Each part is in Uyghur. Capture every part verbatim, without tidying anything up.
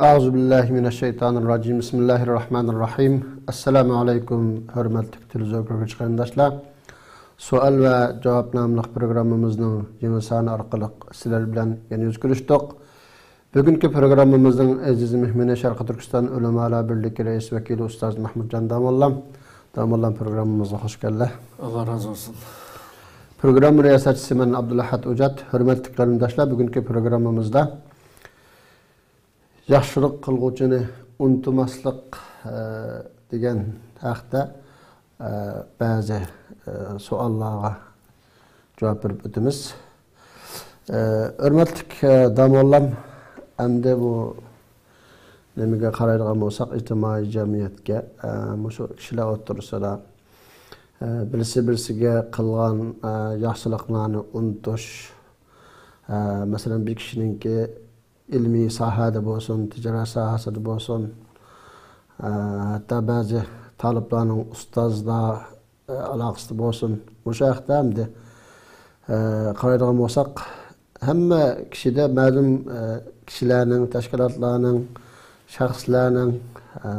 أعوذ بالله من الشيطان الرجيم. بسم الله الرحمن الرحيم. ئەسسالامۇ ئەلەيكۇم، ھۆرمەتلىك تېلېۋىزور كۆرگۈچى قېرىنداشلار. سوئال ۋە جاۋاب ناملىق پروگراممىمىزنىڭ يېڭى سانى ئارقىلىق سىلەر بىلەن يەنە يۈز كۆرۈشتۇق. بۈگۈنكى پروگراممىمىزنىڭ ئەزىز مېھمىنى شەرقىي تۈركىستان ئۆلىمالار بىرلىكى رەئىس ۋەكىلى ئۇستاز مەھمۇتجان داموللام. داموللام، پروگراممىمىزغا خوش كەلدى. ئاللا رازى بولسۇن. پروگرامما رىياسەتچىسى مەن ئابدۇلئەھەد ئوجات. ھۆرمەتلىك قېرىنداشلار، بۈگۈنكى پروگراممىمىزدا ياخشىلىق قىلغۇچىنى ئۇنتۇماسلىق، ئە، دېگەن ھەقتە، ئە، بەزى، ئە، سوئاللارغا جاۋاب بېرىپ ئۆتىمىز. ئە، ھۆرمەتلىك، ئە، داموللام، ئەمدى بۇ نېمىگە قارايدىغان بولساق، ئىجتىمائىي جەمئىيەتكە، ئە، مۇشۇ كىشىلەر ئوتتۇرىسىدا، ئە، بىرسى بىرسىگە قىلغان، ئە، ياخشىلىقلارنى ئۇنتۇش، ئە، مەسىلەن، بىر كىشىنىڭكى ئىلمىي ساھەدە بولسۇن، تىجارەت ساھەسىدە بولسۇن، ئە، ھەتتا بەزى تالىپلارنىڭ ئۇستازلار، ئە، ئالاقىسىدا بولسۇن، مۇشۇ ھەقتە ئەمدى، ئە، قارايدىغان بولساق، ھەممە كىشىدە مەلۇم، ئە، كىشىلەرنىڭ، تەشكىلاتلارنىڭ، شەخسلەرنىڭ، ئە،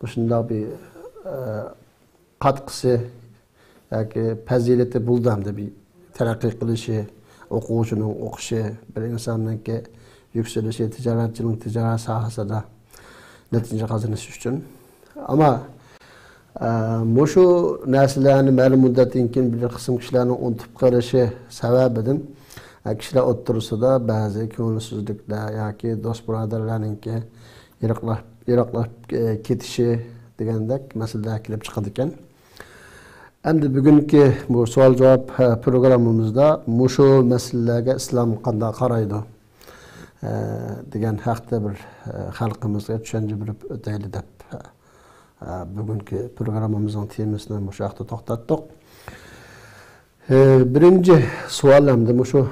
مۇشۇنداق بىر، ئە، قاتقىسى ياكى پەزىلىتى بولىدۇ ئەمدى بىر تەرەققىي قىلىشى، ئوقۇغۇچىنىڭ ئوقۇشى، بىر ئىنساننىڭكى يۈكسىلىشى، تىجارەتچىنىڭ تىجارەت ساھەسىدە نەتىجە قازىنىشى ئۈچۈن. ئەمما، ئە، مۇشۇ نەرسىلەرنى مەلۇم مۇددەتتىن كېيىن بىر قىسىم كىشىلەرنىڭ ئۇنتۇپ قېلىشى سەۋەبىدىن، ئە، كىشىلەر ئوتتۇرىسىدا بەزى كۆڭۈلسىزلىكلەر ياكى دوست بۇرادەرلەرنىڭكى يىراقلاپ، يىراقلاپ، ئە، كېتىشى دېگەندەك مەسىلىلەر كېلىپ چىقىدىكەن. ئەمدى بۈگۈنكى بۇ سوئال-جاۋاب، ھە، پروگراممىمىزدا مۇشۇ مەسىلىلەرگە ئىسلام قانداق قارايدۇ، ھە، دېگەن ھەقتە بىر، ھە، خەلقىمىزگە چۈشەنچە بېرىپ ئۆتەيلى دەپ، ھە، ھە، بۈگۈنكى پروگراممىمىزنىڭ تېمىسىنى مۇشۇ ھەقتە توختاتتۇق. ھە، بىرىنچى سوئال ئەمدى مۇشۇ،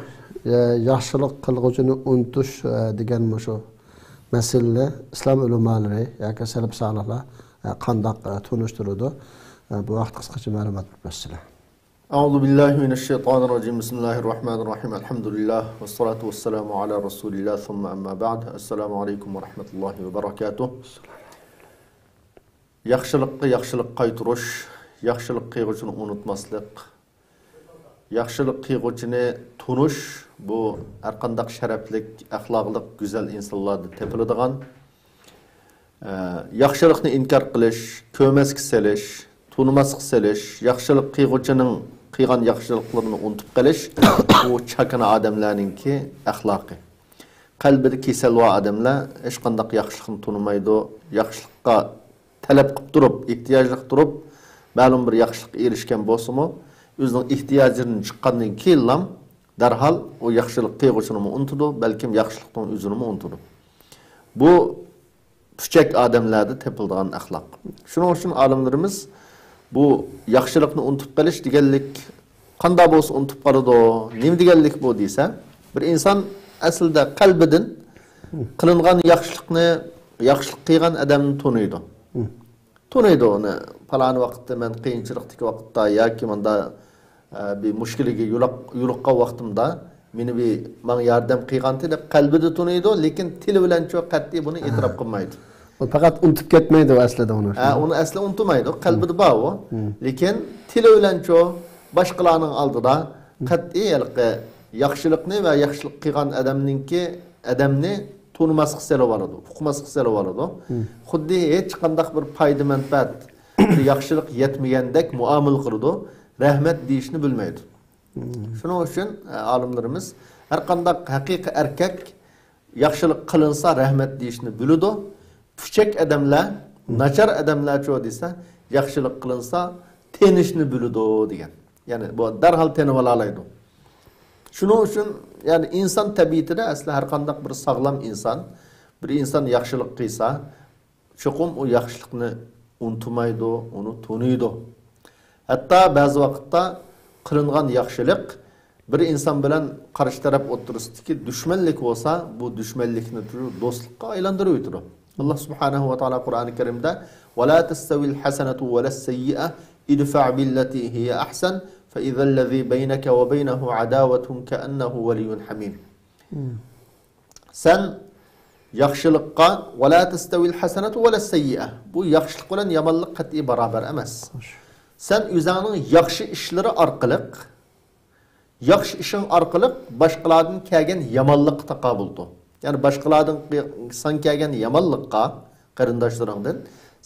ھە، ياخشىلىق قىلغۇچىنى ئۇنتۇش، ھە، دېگەن مۇشۇ مەسىلىنى ئىسلام ئۆلىمالىرى ياكى سەلەپ سالىھلار، ھە، قانداق، ھە، تونۇشتۇرىدۇ؟ ھە، بۇ ھەقتە قىسقىچە مەلۇمات بېرىپ ئۆتسىلە. أعوذ بالله من الشيطان الرجيم. بسم الله الرحمن الرحيم. الحمد لله والصلاة والسلام على رسول الله ثم أما بعد. السلام عليكم ورحمة الله وبركاته. ياخشىلىققا ياخشىلىق قايتۇرۇش، ياخشىلىق قىلغۇچىنى ئۇنتۇماسلىق، ياخشىلىق قىلغۇچىنى تونۇش، بۇ ھەرقانداق شەرەپلىك، ئەخلاقلىق، گۈزەل ئىنسانلاردا تېپىلىدىغان. ئە، ياخشىلىقنى ئىنكار قىلىش، كۆرمەسكە سېلىش، تونۇماسقا سېلىش، ياخشىلىق قىلغۇچىنىڭ قىلغان ياخشىلىقلىرىنى ئۇنتۇپ قېلىش، بۇ چاكىنا ئادەملەرنىڭكى ئەخلاقى. قەلبىدە كېسەل بار ئادەملەر ھېچقانداق ياخشىلىقنى تونۇمايدۇ، ياخشىلىققا تەلەپ قىلىپ تۇرۇپ، ئېھتىياجلىق تۇرۇپ، مەلۇم بىر ياخشىلىققا ئېرىشكەن بولسىمۇ، ئۆزىنىڭ ئېھتىياجىدىن چىققاندىن كېيىنلا دەرھال ئۇ ياخشىلىق قىلغۇچىنىمۇ ئۇنتىدۇ، بەلكىم ياخشىلىقنىڭ ئۆزىنىمۇ ئۇنتىدۇ. بۇ پۈچەك ئادەملەردە تېپىلىدىغان ئەخلاق. شۇنىڭ ئۈچۈن ئالىملىرىمىز بۇ ياخشىلىقنى ئۇنتۇپ قېلىش دېگەنلىك قانداق بولسا ئۇنتۇپ قالىدۇ، نېمە دېگەنلىك بۇ دېسە، بىر ئىنسان ئەسلىدە قەلبىدىن قىلىنغان ياخشىلىقنى، ياخشىلىق قىلغان ئادەمنى تونۇيدۇ. تونۇيدۇ ئۇنى. پالان ۋاقىتتا مەن قىيىنچىلىقتىكى ۋاقىتتا ياكى مۇندا، ئە، بىر مۇشكىلىگە يولۇق-، يولۇققان ۋاقتىمدا مېنى بىر، ماڭا ياردەم قىلغانتى دەپ قەلبىدە تونۇيدۇ، لېكىن تىلى بىلەنچۇ قەتئىي بۇنى ئېتىراپ قىلمايدۇ. ئۇ پەقەت ئۇنتۇپ كەتمەيدۇ ئەسلىدە ئۇنى. ھە، ئۇنى ئەسلى ئۇنتۇمايدۇ، قەلبىدە بار ئۇ. لېكىن تىلى بىلەنچۇ باشقىلارنىڭ ئالدىدا قەتئىي ھېلىقى ياخشىلىقنى ۋە ياخشىلىق قىلغان ئادەمنىڭكى، ئادەمنى تونۇماسقا سېلىۋالىدۇ، ئۇقماسقا سېلىۋالىدۇ. خۇددى ھېچقانداق بىر پايدا-مەنپەئەت، بىر ياخشىلىق يەتمىگەندەك مۇئامىلە قىلىدۇ، رەھمەت دېيىشنى بىلمەيدۇ. شۇنىڭ ئۈچۈن، ئە، ئالىملىرىمىز ھەرقانداق ھەقىقىي ئەركەك ياخشىلىق قىلىنسا رەھمەت دېيىشنى بىلىدۇ. پۈچەك ئادەملەر، ناچار ئادەملەرچۇ دېسە، ياخشىلىق قىلىنسا تېنىشنى بىلىدۇ دېگەن. يەنى بۇ دەرھال تېنىۋالالايدۇ. شۇنىڭ ئۈچۈن، يەنى ئىنسان تەبىئىتىدە ئەسلى ھەرقانداق بىر ساغلام ئىنسان، بىر ئىنسان ياخشىلىق قىلسا، چوقۇم ئۇ ياخشىلىقنى ئۇنتۇمايدۇ، ئۇنى تونۇيدۇ. ھەتتا بەزى ۋاقىتتا قىلىنغان ياخشىلىق بىر ئىنسان بىلەن قارشى تەرەپ ئوتتۇرىسىدىكى دۈشمەنلىك بولسا، بۇ دۈشمەنلىكنى تۇرۇپ دوستلۇققا ئايلاندۇرۇۋېتىدۇ. ئاللا سۇبھانەھۇ ۋە تائالا قۇرئانى كەرىمدە، «ولا تستوي الحسنة ولا السيئة ادفع بالتي هي أحسن فإذا الذي بينك وبينه عداوة كأنه ولي حميم.» سەن ياخشىلىققا، ۋەلا تەستەۋىل ھەسەنەتۇ ۋەلەس سەييىئە. بۇ ياخشىلىق بىلەن يامانلىق قەتئىي باراۋەر ئەمەس. خوش. سەن ئۆزۈڭنىڭ ياخشى ئىشلىرى ئارقىلىق، ياخشى ئىشىڭ ئارقىلىق باشقىلاردىن كەلگەن يامانلىققا تاقابىل تۇر. يەنى باشقىلاردىن قى-، ساڭا كەلگەن يامانلىققا، قېرىنداشلىرىڭدىن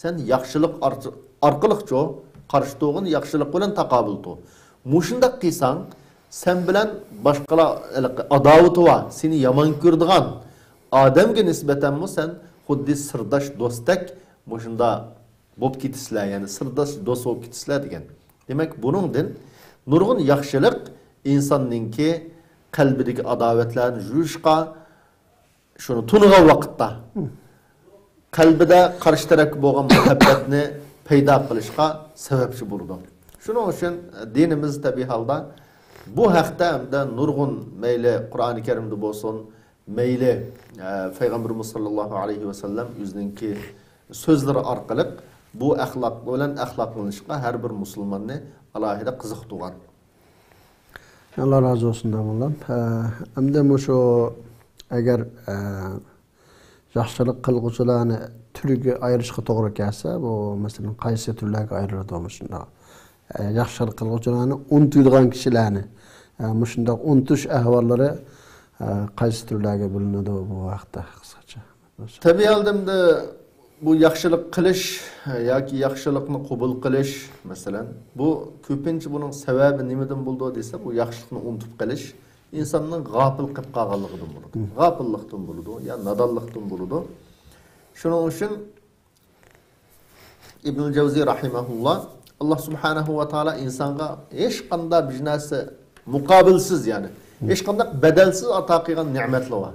سەن ياخشىلىق ئارت-، ئارقىلىقچۇ قارشى تۇرغىن، ياخشىلىق بىلەن تاقابىل تۇر. مۇشۇنداق قىلساڭ، سەن بىلەن باشقىلار ھېلىقى ئاداۋىتى بار، سېنى يامان كۆرىدىغان ئادەمگە نىسبەتەنمۇ سەن خۇددى سىرداش دوستتەك مۇشۇنداق بولۇپ كېتىسىلەر، يەنى سىرداش دوست بولۇپ كېتىسىلەر دېگەن. دېمەك، بۇنىڭدىن نۇرغۇن ياخشىلىق ئىنساننىڭكى قەلبىدىكى ئاداۋەتلەرنى يۇيۇشقا، شۇنى تونۇغان ۋاقىتتا قەلبىدە قارشى تەرەپكە بولغان مۇھەببەتنى پەيدا قىلىشقا سەۋەبچى بولىدۇ. شۇنىڭ ئۈچۈن دىنىمىز تەبىئىي ھالدا بۇ ھەقتە ھەمدە نۇرغۇن، مەيلى قۇرئانى كەرىمدە بولسۇن، مەيلى، ئە، پەيغەمبىرىمىز ساللاللاھۇ ئەلەيھى ۋەسەللەم ئۆزىنىڭكى سۆزلىرى ئارقىلىق بۇ ئەخلاق بىلەن ئەخلاقلىنىشقا ھەر بىر مۇسۇلماننى ئالاھىدە قىزىقتۇرغان. ئاللا رازى بولسۇن، داموللام. ئە، ئەمدى مۇشۇ ئەگەر، ئە، ياخشىلىق قىلغۇچىلارنى تۈرگە ئايرىشقا توغرا كەلسە، بۇ، مەسىلەن، قايسى تۈرلەرگە ئايرىلىدۇ مۇشۇنداق؟ ئە، ياخشىلىق قىلغۇچىلارنى ئۇنتۇيدىغان كىشىلەرنى، ئە، مۇشۇنداق ئۇنتۇش ئەھۋاللىرى، ئە، قايسى تۈرلەرگە بۆلۈنىدۇ بۇ ھەقتە قىسقىچە؟ تەبىئىي ھالدا بۇ ياخشىلىق قىلىش ياكى ياخشىلىقنى قوبۇل قىلىش، مەسىلەن، بۇ كۆپىنچە بۇنىڭ سەۋەبى نېمىدىن بولىدۇ دېسە، بۇ ياخشىلىقنى ئۇنتۇپ قېلىش، ئىنساننىڭ غاپىل قېلىپ قالغانلىقىدىن بولىدۇ. غاپىللىقتىن بولىدۇ يا نادانلىقتىن بولىدۇ. شۇنىڭ ئۈچۈن ئىبنۇل جەۋزى رەھىمەھۇللا، ئاللا سۇبھانەھۇ ۋە تائالا ئىنسانغا ھېچقانداق بىر نەرسە مۇقابىلسىز، يەنى ھېچقانداق بەدەلسىز ئاتا قىلغان نېمەتلەر بار.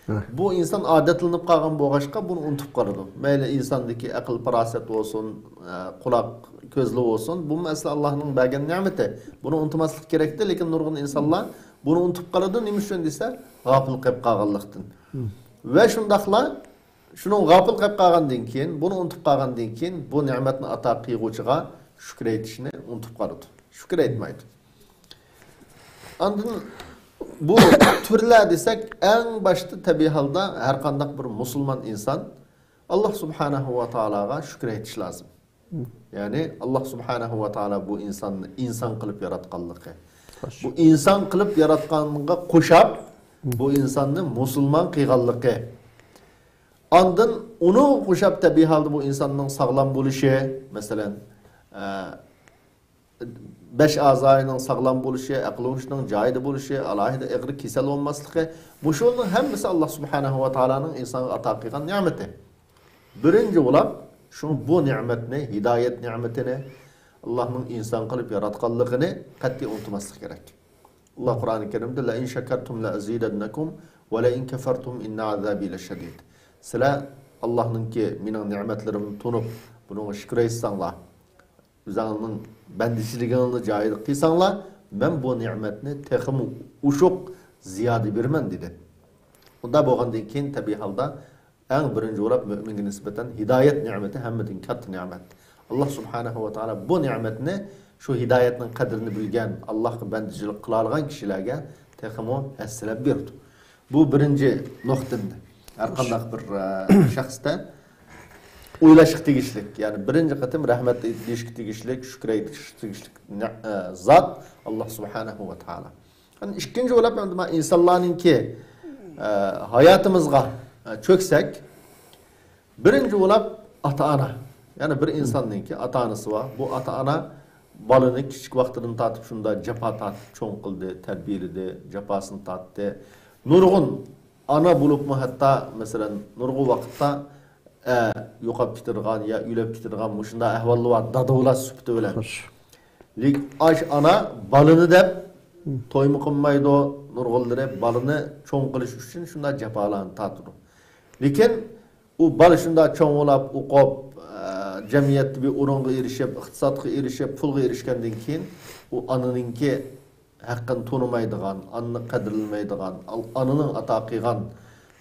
ھە. بۇ ئىنسان ئادەتلىنىپ قالغان بولغاچقا، بۇنى ئۇنتۇپ قالىدۇ. مەيلى ئىنساندىكى ئەقىل پاراسەت بولسۇن، ئە، قۇلاق كۆزلىرى بولسۇن، بۇمۇ ئەسلى ئاللانىڭ بەرگەن نېمىتى. بۇنى ئۇنتۇماسلىق كېرەكتى، لېكىن نۇرغۇن ئىنسانلار بۇنى ئۇنتۇپ قالىدۇ. نېمە ئۈچۈن دېسە، غاپىل قېلىپ قالغانلىقتىن. ھە. ۋە شۇنداقلا شۇنىڭ غاپىل قېلىپ قالغاندىن كېيىن، بۇنى ئۇنتۇپ قالغاندىن كېيىن، بۇ نېمەتنى ئاتا قىلغۇچىغا شۈكۈر ئېيتىشنى ئۇنتۇپ قالىدۇ. شۈكۈر ئېيتمايدۇ. ئاندىن بۇ تۈرلەر دېسەك، ئەڭ باشتا تەبىئىي ھالدا ھەر قانداق بىر مۇسۇلمان ئىنسان ئاللا سۇبھانەھۇ ۋە تائالاغا شۈكۈر ئېيتىشى لازىم. يەنى ئاللا سۇبھانەھۇ ۋە تائالا بۇ ئىنساننى ئىنسان قىلىپ ياراتقانلىقى، خوش. بۇ ئىنسان قىلىپ ياراتقانغا قوشاپ، بۇ ئىنساننى مۇسۇلمان قىلغانلىقى، ئاندىن ئۇنىڭغا قوشاپ تەبىئىي ھالدا بۇ ئىنساننىڭ ساغلام بولۇشى، مەسىلەن، ئە، بەش ئەزانىڭ ساغلام بولۇشى، ئەقلى ھوشىنىڭ جايىدا بولۇشى، ئالاھىدە ئېغىر كېسەل بولماسلىقى، مۇشۇلارنىڭ ھەممىسى ئاللا سۇبھانەھۇ ۋە تائالانىڭ ئىنسانغا ئاتا قىلغان نېمىتى. بىرىنچى بولاپ، شۇ بۇ نېمەتنى، ھىدايەت نېمىتىنى، ئاللانىڭ ئىنسان قىلىپ ياراتقانلىقىنى قەتئىي ئۇنتۇماسلىق كېرەك. ئاللا قۇرئانى كەرىمدە، لەئىن شەكەرتۇم لەئەزىدەننەكۇم ۋەلەئىن كەفەرتۇم ئىننە ئازابى لەشەدىد. سىلەر ئاللانىڭكى مېنىڭ نېمەتلىرىمنى تونۇپ، بۇنىڭغا شۈكۈر ئېيتساڭلار، ئۆزۈڭنىڭ بەندىچىلىكىڭنى جايىدا قىلساڭلار، مەن بۇ نېمەتنى تېخىمۇ ئوشۇق زىيادە بېرىمەن، دېدى. ئۇنداق بولغاندىن كېيىن، تەبىئىي ھالدا ئەڭ بىرىنچى بولاپ مۆمىنگە نىسبەتەن ھىدايەت نېمىتى ھەممىدىن كاتتا نېمەت. ئاللا سۇبھانەھۇ ۋە تائالا بۇ نېمەتنى شۇ ھىدايەتنىڭ قەدرىنى بىلگەن، ئاللاغا بەندىچىلىك قىلالىغان كىشىلەرگە تېخىمۇ ھەسسىلەپ بېرىدۇ. بۇ بىرىنچى نۇقتىمدە. ھەر قانداق بىر، ئە، شەخستە ئويلاشقا تېگىشلىك، يەنى بىرىنچى قېتىم رەھمەت دېيىشكە تېگىشلىك، شۈكۈر ئېيتىشقا تېگىشلىك نە-، ئە، زات ئاللا سۇبھانەھۇ ۋە تائالا. ئەمدى ئىككىنچى بولاپ، ئەمدى مانا ئىنسانلارنىڭكى، ئە، ھاياتىمىزغا، ئە، چۆكسەك، بىرىنچى بولاپ ئاتا-ئانا. يەنى بىر ئىنساننىڭكى ئاتا-ئانىسى بار. بۇ ئاتا-ئانا بالىنى كىچىك ۋاقتىدىن تارتىپ شۇنداق جاپا تارتىپ چوڭ قىلدى، تەربىيەلىدى، جاپاسىنى تارتتى. نۇرغۇن ئانا بولۇپمۇ ھەتتا، مەسىلەن، نۇرغۇن ۋاقىتتا ئە، يوقاپ كېتىدىغان يا ئۆلۈپ كېتىدىغان مۇشۇنداق ئەھۋاللار بار، دادىۋالاش سۈپىتى بىلەن. خوش. لېكىن ئاش ئانا بالىنى دەپ تويمۇ قىلمايدۇ، نۇرغۇنلىرى بالىنى چوڭ قىلىش ئۈچۈن شۇنداق جاپالارنى تارتىدۇ. لېكىن ئۇ بالا شۇنداق چوڭ بولاپ، ئوقۇپ، ئە، جەمئىيەتتە بىر ئورۇنغا ئېرىشىپ، ئىقتىسادقا ئېرىشىپ، پۇلغا ئېرىشكەندىن كېيىن ئۇ ئانىنىڭكى ھەققىنى تونۇمايدىغان، ئانىنى قەدىرلىمەيدىغان، ئال-، ئانىنىڭ ئاتا قىلغان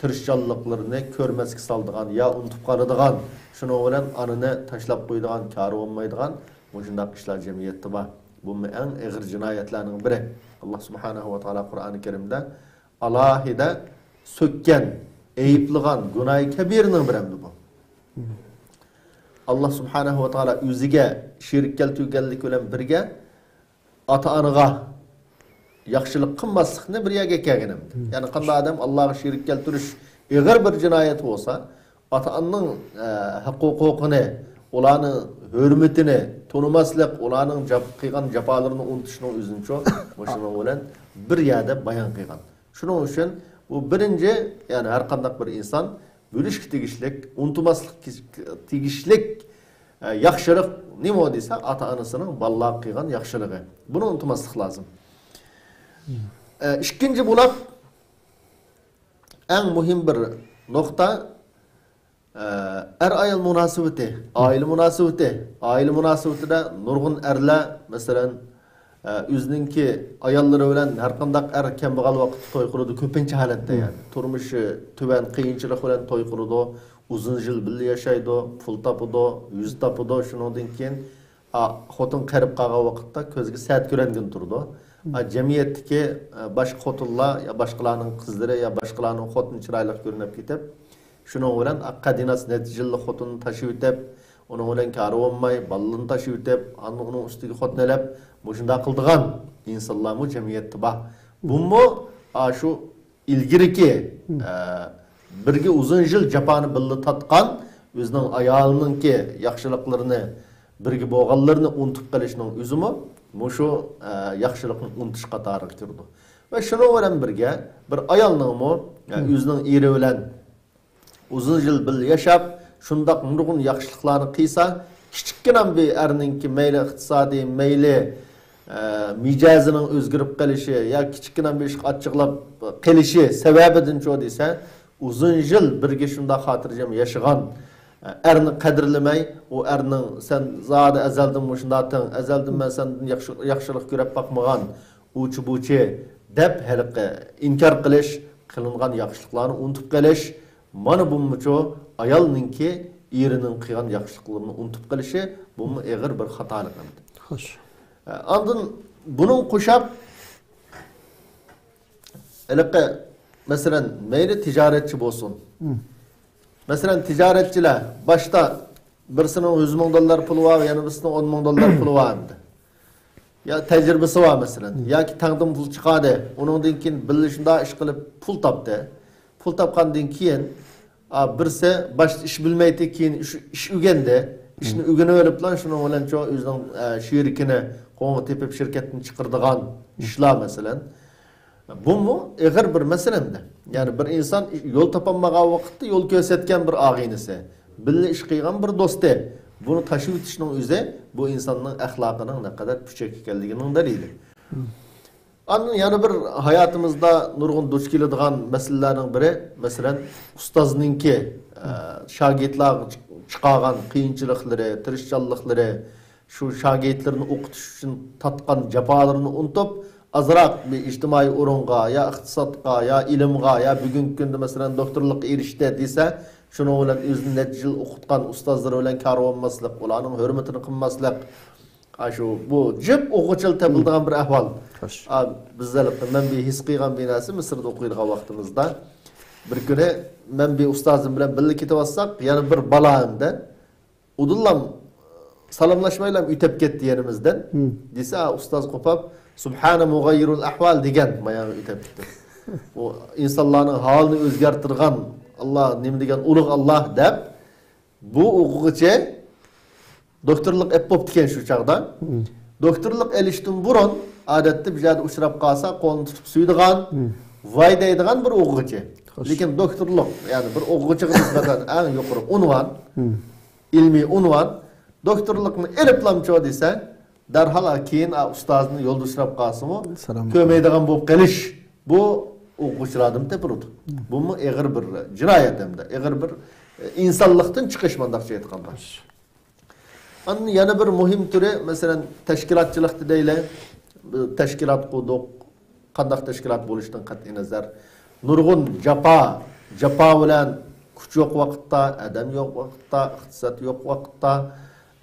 تىرىشچانلىقلىرىنى كۆرمەسكە سالىدىغان يا ئۇنتۇپ قالىدىغان، شۇنىڭ بىلەن ئانىنى تاشلاپ قويىدىغان كارى بولمايدىغان مۇشۇنداق ئىشلار جەمئىيەتتە بار. بۇمۇ ئەڭ ئېغىر جىنايەتلەرنىڭ بىرى. ئاللا سۇبھانەھۇ ۋە تائالا قۇرئانى كەرىمدە ئالاھىدە سۆككەن، ئەيىبلىغان گۇناھى كەبىرىنىڭ بىرى ئەمدى بۇ. ئاللا سۇبھانەھۇ ۋە تائالا ئۆزىگە شېرىك كەلتۈرگەنلىك بىلەن بىرگە ئاتا-ئانىغا ياخشىلىق قىلماسلىقنى بىر يەرگە كەلگىنىم. يەنى قانداق ئادەم ئاللاغا شېرىك كەلتۈرۈش ئېغىر بىر جىنايەت بولسا، ئاتا-ئانىنىڭ، ئە، ھەق-ھوقۇقىنى، ئۇلارنىڭ ھۆرمىتىنى تونۇماسلىق، ئۇلارنىڭ جاپ-، قىلغان جاپالىرىنى ئۇنتۇشنىڭ ئۆزىنىچۇ مۇشۇنىڭ بىلەن بىر يەردە بايان قىلغان. شۇنىڭ ئۈچۈن بۇ بىرىنچى، يەنى ھەر قانداق بىر ئىنسان بىلىشكە تېگىشلىك، ئۇنتۇماسلىق تېگىشلىك، ئە، ياخشىلىق نېمە دېسە، ئاتا-ئانىسىنىڭ بالىلارغا قىلغان ياخشىلىقى. بۇنى ئۇنتۇماسلىق لازىم. ئە، ئىككىنچى بولاپ، ئەڭ مۇھىم بىر نۇقتا، ئە، ئەر-ئايال مۇناسىۋىتى، ئائىلە مۇناسىۋىتى. ئائىلە مۇناسىۋىتىدە نۇرغۇن ئەرلەر، مەسىلەن، ئە، ئۆزىنىڭكى ئاياللىرى بىلەن، ھەرقانداق ئەر كەمبەغال ۋاقىتتا توي قىلىدۇ، كۆپىنچە ھالەتتە، يەنى تۇرمۇشى تۆۋەن، قىيىنچىلىق بىلەن توي قىلىدۇ، ئۇزۇن يىل بىللە ياشايدۇ، پۇل تاپىدۇ، يۈز تاپىدۇ، شۇنىڭدىن كېيىن، ئا، خوتۇن قېرىپ قالغان ۋاقىتتا كۆزگە سەت كۆرۈنگىلى تۇرىدۇ. ئا، جەمئىيەتتىكى، ئە، باشقا خوتۇنلار يا باشقىلارنىڭ قىزلىرى يا باشقىلارنىڭ خوتۇنى چىرايلىق كۆرۈنۈپ كېتىپ، شۇنىڭ بىلەن ئا، قەدىناس نەتىجىلىك خوتۇننى تاشلىۋېتىپ، ئۇنىڭ بىلەن كارى بولماي، بالىلىرىنى تاشلىۋېتىپ، ئاندىن ئۇنىڭ ئۈستىگە خوتۇن ئېلىپ، مۇشۇنداق قىلىدىغان ئىنسانلارمۇ جەمئىيەتتە بار. بۇمۇ ئاشۇ ئىلگىرىكى، ئە، بىرگە ئۇزۇن يىل جاپانى بىللە تارتقان، ئۆزىنىڭ ئايالىنىڭكى ياخشىلىقلىرىنى، بىرگە بولغانلىرىنى ئۇنتۇپ قېلىشنىڭ ئۆزىمۇ مۇشۇ، ئە، ياخشىلىقنى ئۇنتۇش قاتارىغا كىرىدۇ. ۋە شۇنىڭ بىلەن بىرگە، بىر ئايالنىڭمۇ، ئە، ئۆزىنىڭ ئېرى بىلەن ئۇزۇن يىل بىللە ياشاپ، شۇنداق نۇرغۇن ياخشىلىقلارنى قىلسا، كىچىككىنە بىر ئەرنىڭكى مەيلى ئىقتىسادىي، مەيلى، ئە، مىجەزىنىڭ ئۆزگىرىپ قېلىشى يا كىچىككىنە بىر ئىشقا ئاچچىقلاپ قېلىشى سەۋەبىدىنچۇ دېسە، ئۇزۇن يىل بىرگە شۇنداق خاتىرجەم ياشىغان، ئە، ئەرنى قەدىرلىمەي، ئۇ ئەرنىڭ سەن زادى ئەزەلدىن مۇشۇنداتىڭ، ئەزەلدىن مەن سەندىن ياخشى، ياخشىلىق كۆرۈپ باقمىغان، ئۇچى-بۇچى دەپ ھېلىقى ئىنكار قىلىش، قىلىنغان ياخشىلىقلارنى ئۇنتۇپ قېلىش، مانا بۇمۇچۇ ئايالنىڭكى ئېرىنىڭ قىلغان ياخشىلىقلىرىنى ئۇنتۇپ قېلىشى، بۇمۇ ئېغىر بىر خاتالىق ئەمدى. خوش. ئاندىن بۇنىڭ قوشاپ، ھېلىقى، مەسىلەن، مەيلى تىجارەتچى بولسۇن. مەسىلەن، تىجارەتچىلەر باشتا بىرسىنىڭ يۈز مىڭ دوللار پۇلى بار، يەنە بىرسىنىڭ ئون مىڭ دوللار پۇلى بار ئەمدى. يا تەجرىبىسى بار مەسىلەن. ياكى تەڭدىن پۇل چىقاردى. ئۇنىڭدىن كېيىن بىللە شۇنداق ئىش قىلىپ پۇل تاپتى. پۇل تاپقاندىن كېيىن، ئا، بىرسى باشتا ئىش بىلمەيتتى، كېيىن ئىش، ئىش ئۆگەندى. ئىشنى ئۆگىنىۋېلىپلا شۇنىڭ بىلەن شۇ ئۆزىنىڭ، ئە، شېرىكىنى قولغا تېپىپ شىركەتتىن چىقىرىدىغان ئىشلار مەسىلەن. بۇمۇ ئېغىر بىر مەسىلە ئەمدى. يەنى بىر ئىنسان يول تاپالمىغان ۋاقىتتا يول كۆرسەتكەن بىر ئاغىنىسى، بىللە ئىش قىلغان بىر دوستى، بۇنى تاشلىۋېتىشنىڭ ئۆزى بۇ ئىنساننىڭ ئەخلاقىنىڭ نەقەدەر پۈچەك ئىكەنلىكىنىڭ دەلىلى. ئاندىن يەنە بىر ھاياتىمىزدا نۇرغۇن دۇچ كېلىدىغان مەسىلىلەرنىڭ بىرى، مەسىلەن، ئۇستازنىڭكى، ئە، شاگىرتلارغا چىقارغان قىيىنچىلىقلىرى، تىرىشچانلىقلىرى، شۇ شاگىرتلىرىنى ئوقۇتۇش ئۈچۈن تارتقان جاپالىرىنى ئۇنتۇپ، ئازراق بىر ئىجتىمائىي ئورۇنغا، يا ئىقتىسادقا، يا ئىلىمغا، يا بۈگۈنكى كۈندە، مەسىلەن، دوكتورلۇققا ئېرىشتى دېسە، شۇنىڭ بىلەن ئۆزىنى نەچچە يىل ئوقۇتقان ئۇستازلىرى بىلەن كارى بولماسلىق، ئۇلارنىڭ ھۆرمىتىنى قىلماسلىق. ئاشۇ، بۇ جىق ئوقۇغۇچىلا تېپىلىدىغان بىر ئەھۋال. خوش. ئا، بىز ھېلىقى، مەن بىر ھېس قىلغان بىر نەرسە، مىسىردا ئوقۇيدىغان ۋاقتىمىزدا بىر كۈنى مەن بىر ئۇستازىم بىلەن بىللە كېتىۋاتساق، يەنە بىر بالا ئەمدى ئۇدۇللام سالاملاشمايلا ئۆتۈپ كەتتى يېنىمىزدىن. دېسە، ئۇستاز قوپاپ، «سۇبھانە مۇغەييىرۇل ئەھۋال» دېگەن، ماياغا ئۆتۈپ كېتىپ. ئۇ ئىنسانلارنىڭ ھالىنى ئۆزگەرتىدىغان ئاللا نېمە دېگەن ئۇلۇغ ئاللا دەپ، بۇ ئوقۇغۇچى دوكتورلۇق ئەپ بوپتىكەن شۇ چاغدا. دوكتورلۇق ئېلىشتىن بۇرۇن، ئادەتتە بىر يەردە ئۇچراپ قالسا، قولىنى تۇتۇپ سۆيىدىغان، ۋاي دەيدىغان بىر ئوقۇغۇچى. خوش. لېكىن دوكتورلۇق، يەنى بىر ئوقۇغۇچىغا نىسبەتەن ئەڭ يۇقىرى ئۇنۋان، ئىلمىي ئۇنۋان. دوكتورلۇقنى ئېلىپلامچۇ دېسە، دەرھال كېيىن ئۇستازىنى يولدا ئۇچراپ قالسىمۇ، سالام. كۆرمەيدىغان بولۇپ قېلىش. بۇ ئوقۇغۇچىلاردىن تېپىلىدۇ. بۇمۇ ئېغىر بىر جىنايەت ھەمدە ئېغىر بىر، ئە، ئىنسانلىقتىن چىقىش، مۇنداقچە ئېيتقاندا. ئاندىن يەنە بىر مۇھىم تۈرى، مەسىلەن، تەشكىلاتچىلىقتا دەيلى، بىر تەشكىلات قۇردۇق، قانداق تەشكىلات بولۇشىدىن قەتئىينەزەر، نۇرغۇن جاپا، جاپا بىلەن كۈچ يوق ۋاقىتتا، ئادەم يوق ۋاقىتتا، ئىقتىساد يوق ۋاقىتتا،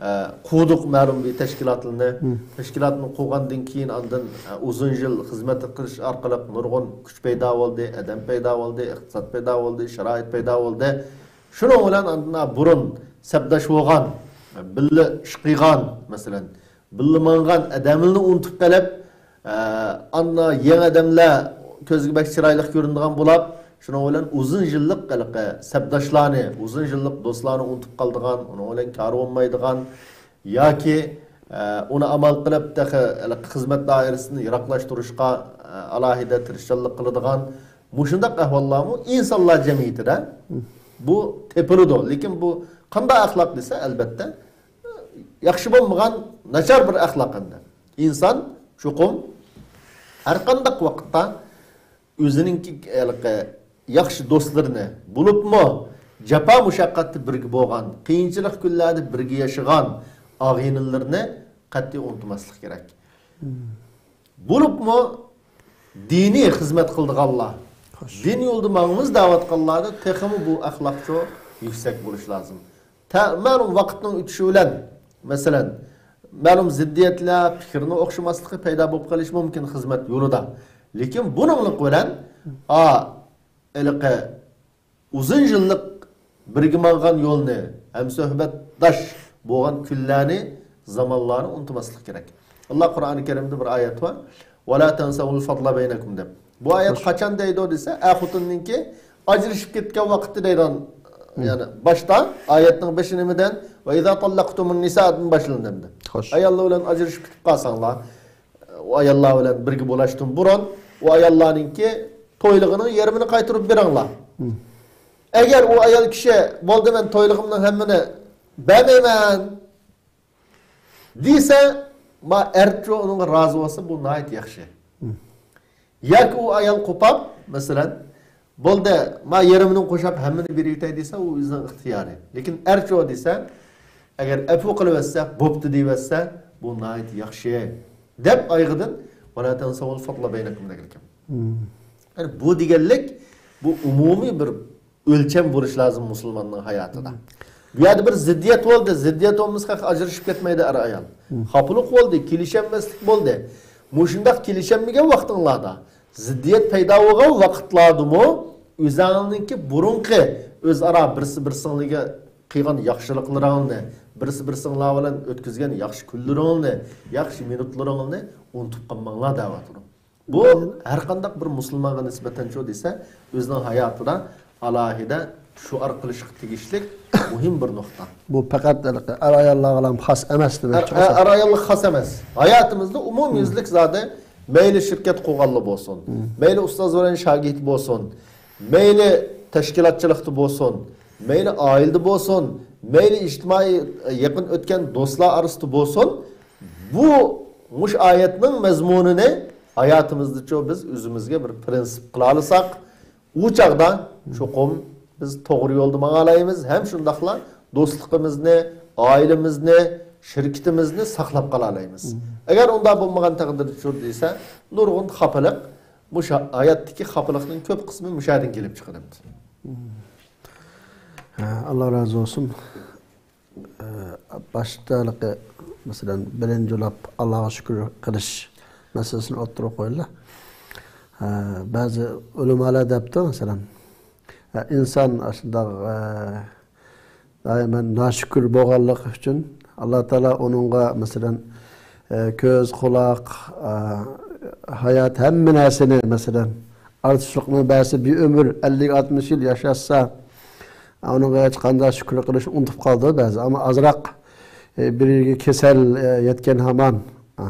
ئە، قۇردۇق مەلۇم بىر تەشكىلاتلىرىنى. تەشكىلاتنى قۇرغاندىن كېيىن ئاندىن، ئە، ئۇزۇن يىل خىزمەت قىلىش ئارقىلىق نۇرغۇن كۈچ پەيدا بولدى، ئادەم پەيدا بولدى، ئىقتىساد پەيدا بولدى، شارائىت پەيدا بولدى. شۇنىڭ بىلەن ئاندىن بۇرۇن سەپداش بولغان، بىللە ئىش قىلغان، مەسىلەن، بىللە ماڭغان ئادەملىرىنى ئۇنتۇپ قېلىپ، ئە، ئاندىن يېڭى ئادەملەر كۆزگە بەك چىرايلىق كۆرۈنىدىغان بولۇپ، شۇنىڭ بىلەن ئۇزۇن يىللىق ھېلىقى سەپداشلارنى، ئۇزۇن يىللىق دوستلارنى ئۇنتۇپ قالىدىغان، ئۇنىڭ بىلەن كارى بولمايدىغان ياكى، ئە، ئۇنى ئامال قىلىپ تېخى ھېلىقى خىزمەت دائىرىسىدىن يىراقلاشتۇرۇشقا، ئە، ئالاھىدە تىرىشچانلىق قىلىدىغان مۇشۇنداق ئەھۋاللارمۇ ئىنسانلار جەمئىيىتىدە بۇ تېپىلىدۇ. لېكىن بۇ قانداق ئەخلاق دېسە، ئەلۋەتتە، ياخشى بولمىغان، ناچار بىر ئەخلاق ئەمدى. ئىنسان چوقۇم ھەر قانداق ۋاقىتتا ئۆزىنىڭكى ھېلىقى ياخشى دوستلىرىنى، بولۇپمۇ جاپا مۇشەققەتتە بىرگە بولغان، قىيىنچىلىق كۈنلەردە بىرگە ياشىغان ئاغىنىلىرىنى قەتئىي ئۇنتۇماسلىق كېرەك. بولۇپمۇ دىنىي خىزمەت قىلىدىغانلار، دىن يولىدا ماڭىمىز دەۋاتقانلاردا تېخىمۇ بۇ ئەخلاقچۇ يۈكسەك بولۇش لازىم. تە-، مەلۇم ۋاقىتنىڭ ئۆتۈشى بىلەن، مەسىلەن، مەلۇم زىددىيەتلەر، پىكىرنىڭ ئوخشىماسلىقى پەيدا بولۇپ قېلىشى مۇمكىن خىزمەت يولىدا. لېكىن بۇنىڭلىق بىلەن، ئا، ھېلىقى ئۇزۇن يىللىق بىرگە ماڭغان يولنى، ھەمسۆھبەتداش بولغان كۈنلەرنى، زامانلارنى ئۇنتۇماسلىق كېرەك. ئاللا قۇرئانى كەرىمدە بىر ئايەت بار، «ۋەلا تەنسەۋۇل فەضلە بەينەكۇم» دەپ. بۇ ئايەت قاچان دەيدۇ دېسە، ئەر خوتۇننىڭكى ئاجرىشىپ كەتكەن ۋاقتى دەيدىغان، يەنى باشتا ئايەتنىڭ بېشى نېمىدىن؟ «ۋە ئىزا تاللەقتۇمۇن نىسادىن» باشلىنىدۇ ئەمدى. ئاياللار بىلەن ئاجرىشىپ كېتىپ قالساڭلار، ئۇ ئاياللار بىلەن بىرگە بولۇشتىن بۇرۇن ئۇ ئاياللارنىڭكى تويلۇقىنىڭ يېرىمىنى قايتۇرۇپ بېرىڭلار. ئەگەر ئۇ ئايال كىشى، «بولدى، مەن تويلۇقۇمنىڭ ھەممىنى بەرمەيمەن» دېسە، ما ئەرچۇ ئۇنىڭغا رازى بولسا، بۇ ناھايىتى ياخشى. ياكى ئۇ ئايال قوپاپ، مەسىلەن، «بولدى، ما يېرىمىنى قوشاپ ھەممىنى بېرىۋېتەي» دېسە، ئۇ ئۆزىنىڭ ئىختىيارى. لېكىن ئەرچۇ دېسە، ئەگەر ئەپۇ قىلىۋەتسە، «بوپتۇ» دەيۋەتسە، بۇ ناھايىتى ياخشى، دەپ ئايىغىدىن، «ۋەلا تەنسەۋۇل فەضلە بەينەكۇم» دېگەنكەن. يەنى بۇ دېگەنلىك، بۇ ئومۇمىي بىر ئۆلچەم بولۇش لازىم مۇسۇلماننىڭ ھاياتىدا. بۇ يەردە بىر زىددىيەت بولدى، زىددىيەت بولمىسا ئاجرىشىپ كەتمەيدۇ ئەر-ئايال. خاپىلىق بولدى، كېلىشەلمەسلىك بولدى. مۇشۇنداق كېلىشەلمىگەن ۋاقتىڭلاردا، زىددىيەت پەيدا بولغان ۋاقىتلاردىمۇ ئۆزۈڭنىڭكى بۇرۇنقى ئۆزئارا بىرسى بىرسىڭلارغا قىلغان ياخشىلىقلىرىڭنى، بىرسى بىرسىڭلار بىلەن ئۆتكۈزگەن ياخشى كۈنلىرىڭنى، ياخشى مىنۇتلىرىڭنى ئۇنتۇپ قالماڭلار دەۋاتىدۇ. بۇ ھەر قانداق بىر مۇسۇلمانغا نىسبەتەن شۇ دېسە، ئۆزىنىڭ ھاياتىدا ئالاھىدە شوئار قىلىشقا تېگىشلىك مۇھىم بىر نۇقتا. بۇ پەقەت ئەر-ئاياللارغا خاس ئەمەس دېمەكچى. ئەر-، ئەر-ئاياللىق خاس ئەمەس. ھاياتىمىزدا ئومۇميۈزلۈك زادى مەيلى شىركەت قۇرغانلار بولسۇن، مەيلى ئۇستاز بىلەن شاگىرت بولسۇن، مەيلى تەشكىلاتچىلىقتا بولسۇن، مەيلى ئائىلىدە بولسۇن، مەيلى ئىجتىمائىي يېقىن ئۆتكەن دوستلار ئارىسىدا بولسۇن، بۇ مۇشۇ ئايەتنىڭ مەزمۇنىنى ھاياتىمىزدىچۇ بىز ئۆزىمىزگە بىر پرىنسىپ قىلالىساق، ئۇ چاغدا چوقۇم بىز توغرا يولدا ماڭالايمىز، ھەم شۇنداقلا دوستلۇقىمىزنى، ئائىلىمىزنى، شىركىتىمىزنى ساقلاپ قالالايمىز. ئەگەر ئۇنداق بولمىغان تەقدىردىچۇ دېسە، نۇرغۇن خاپىلىق، مۇشۇ ھاياتتىكى خاپىلىقنىڭ كۆپ قىسمى مۇشۇ يەردىن كېلىپ چىقىدۇ. ھە، ئاللا رازى بولسۇن. ئە، باشتا ھېلىقى، مەسىلەن، بىرىنچى بولۇپ ئاللاغا شۈكۈر قىلىش مەسىلىسىنى ئوتتۇرىغا قويدى. ئە، بەزى ئۆلىمالار دەپتۇ، مەسىلەن، ئە، ئىنسان ئاشۇنداق، ئە، دائىما ناشۈكۈر بولغانلىقى ئۈچۈن ئاللا تائالا ئۇنىڭغا، مەسىلەن، ئە، كۆز، قۇلاق، ئە، ھايات، ھەممە نەرسىنى، مەسىلەن، ئارتۇقچىلىقنى بەرسە، بىر ئۆمۈر ئەللىك، ئاتمىش يىل ياشاتسا، ئۇنىڭغا ھېچقانداق شۈكۈر قىلىشنى ئۇنتۇپ قالىدۇ بەزى. ئەمما ئازراق، ئە، بىرىگە كېسەل، ئە، يەتكەن ھامان، ئە،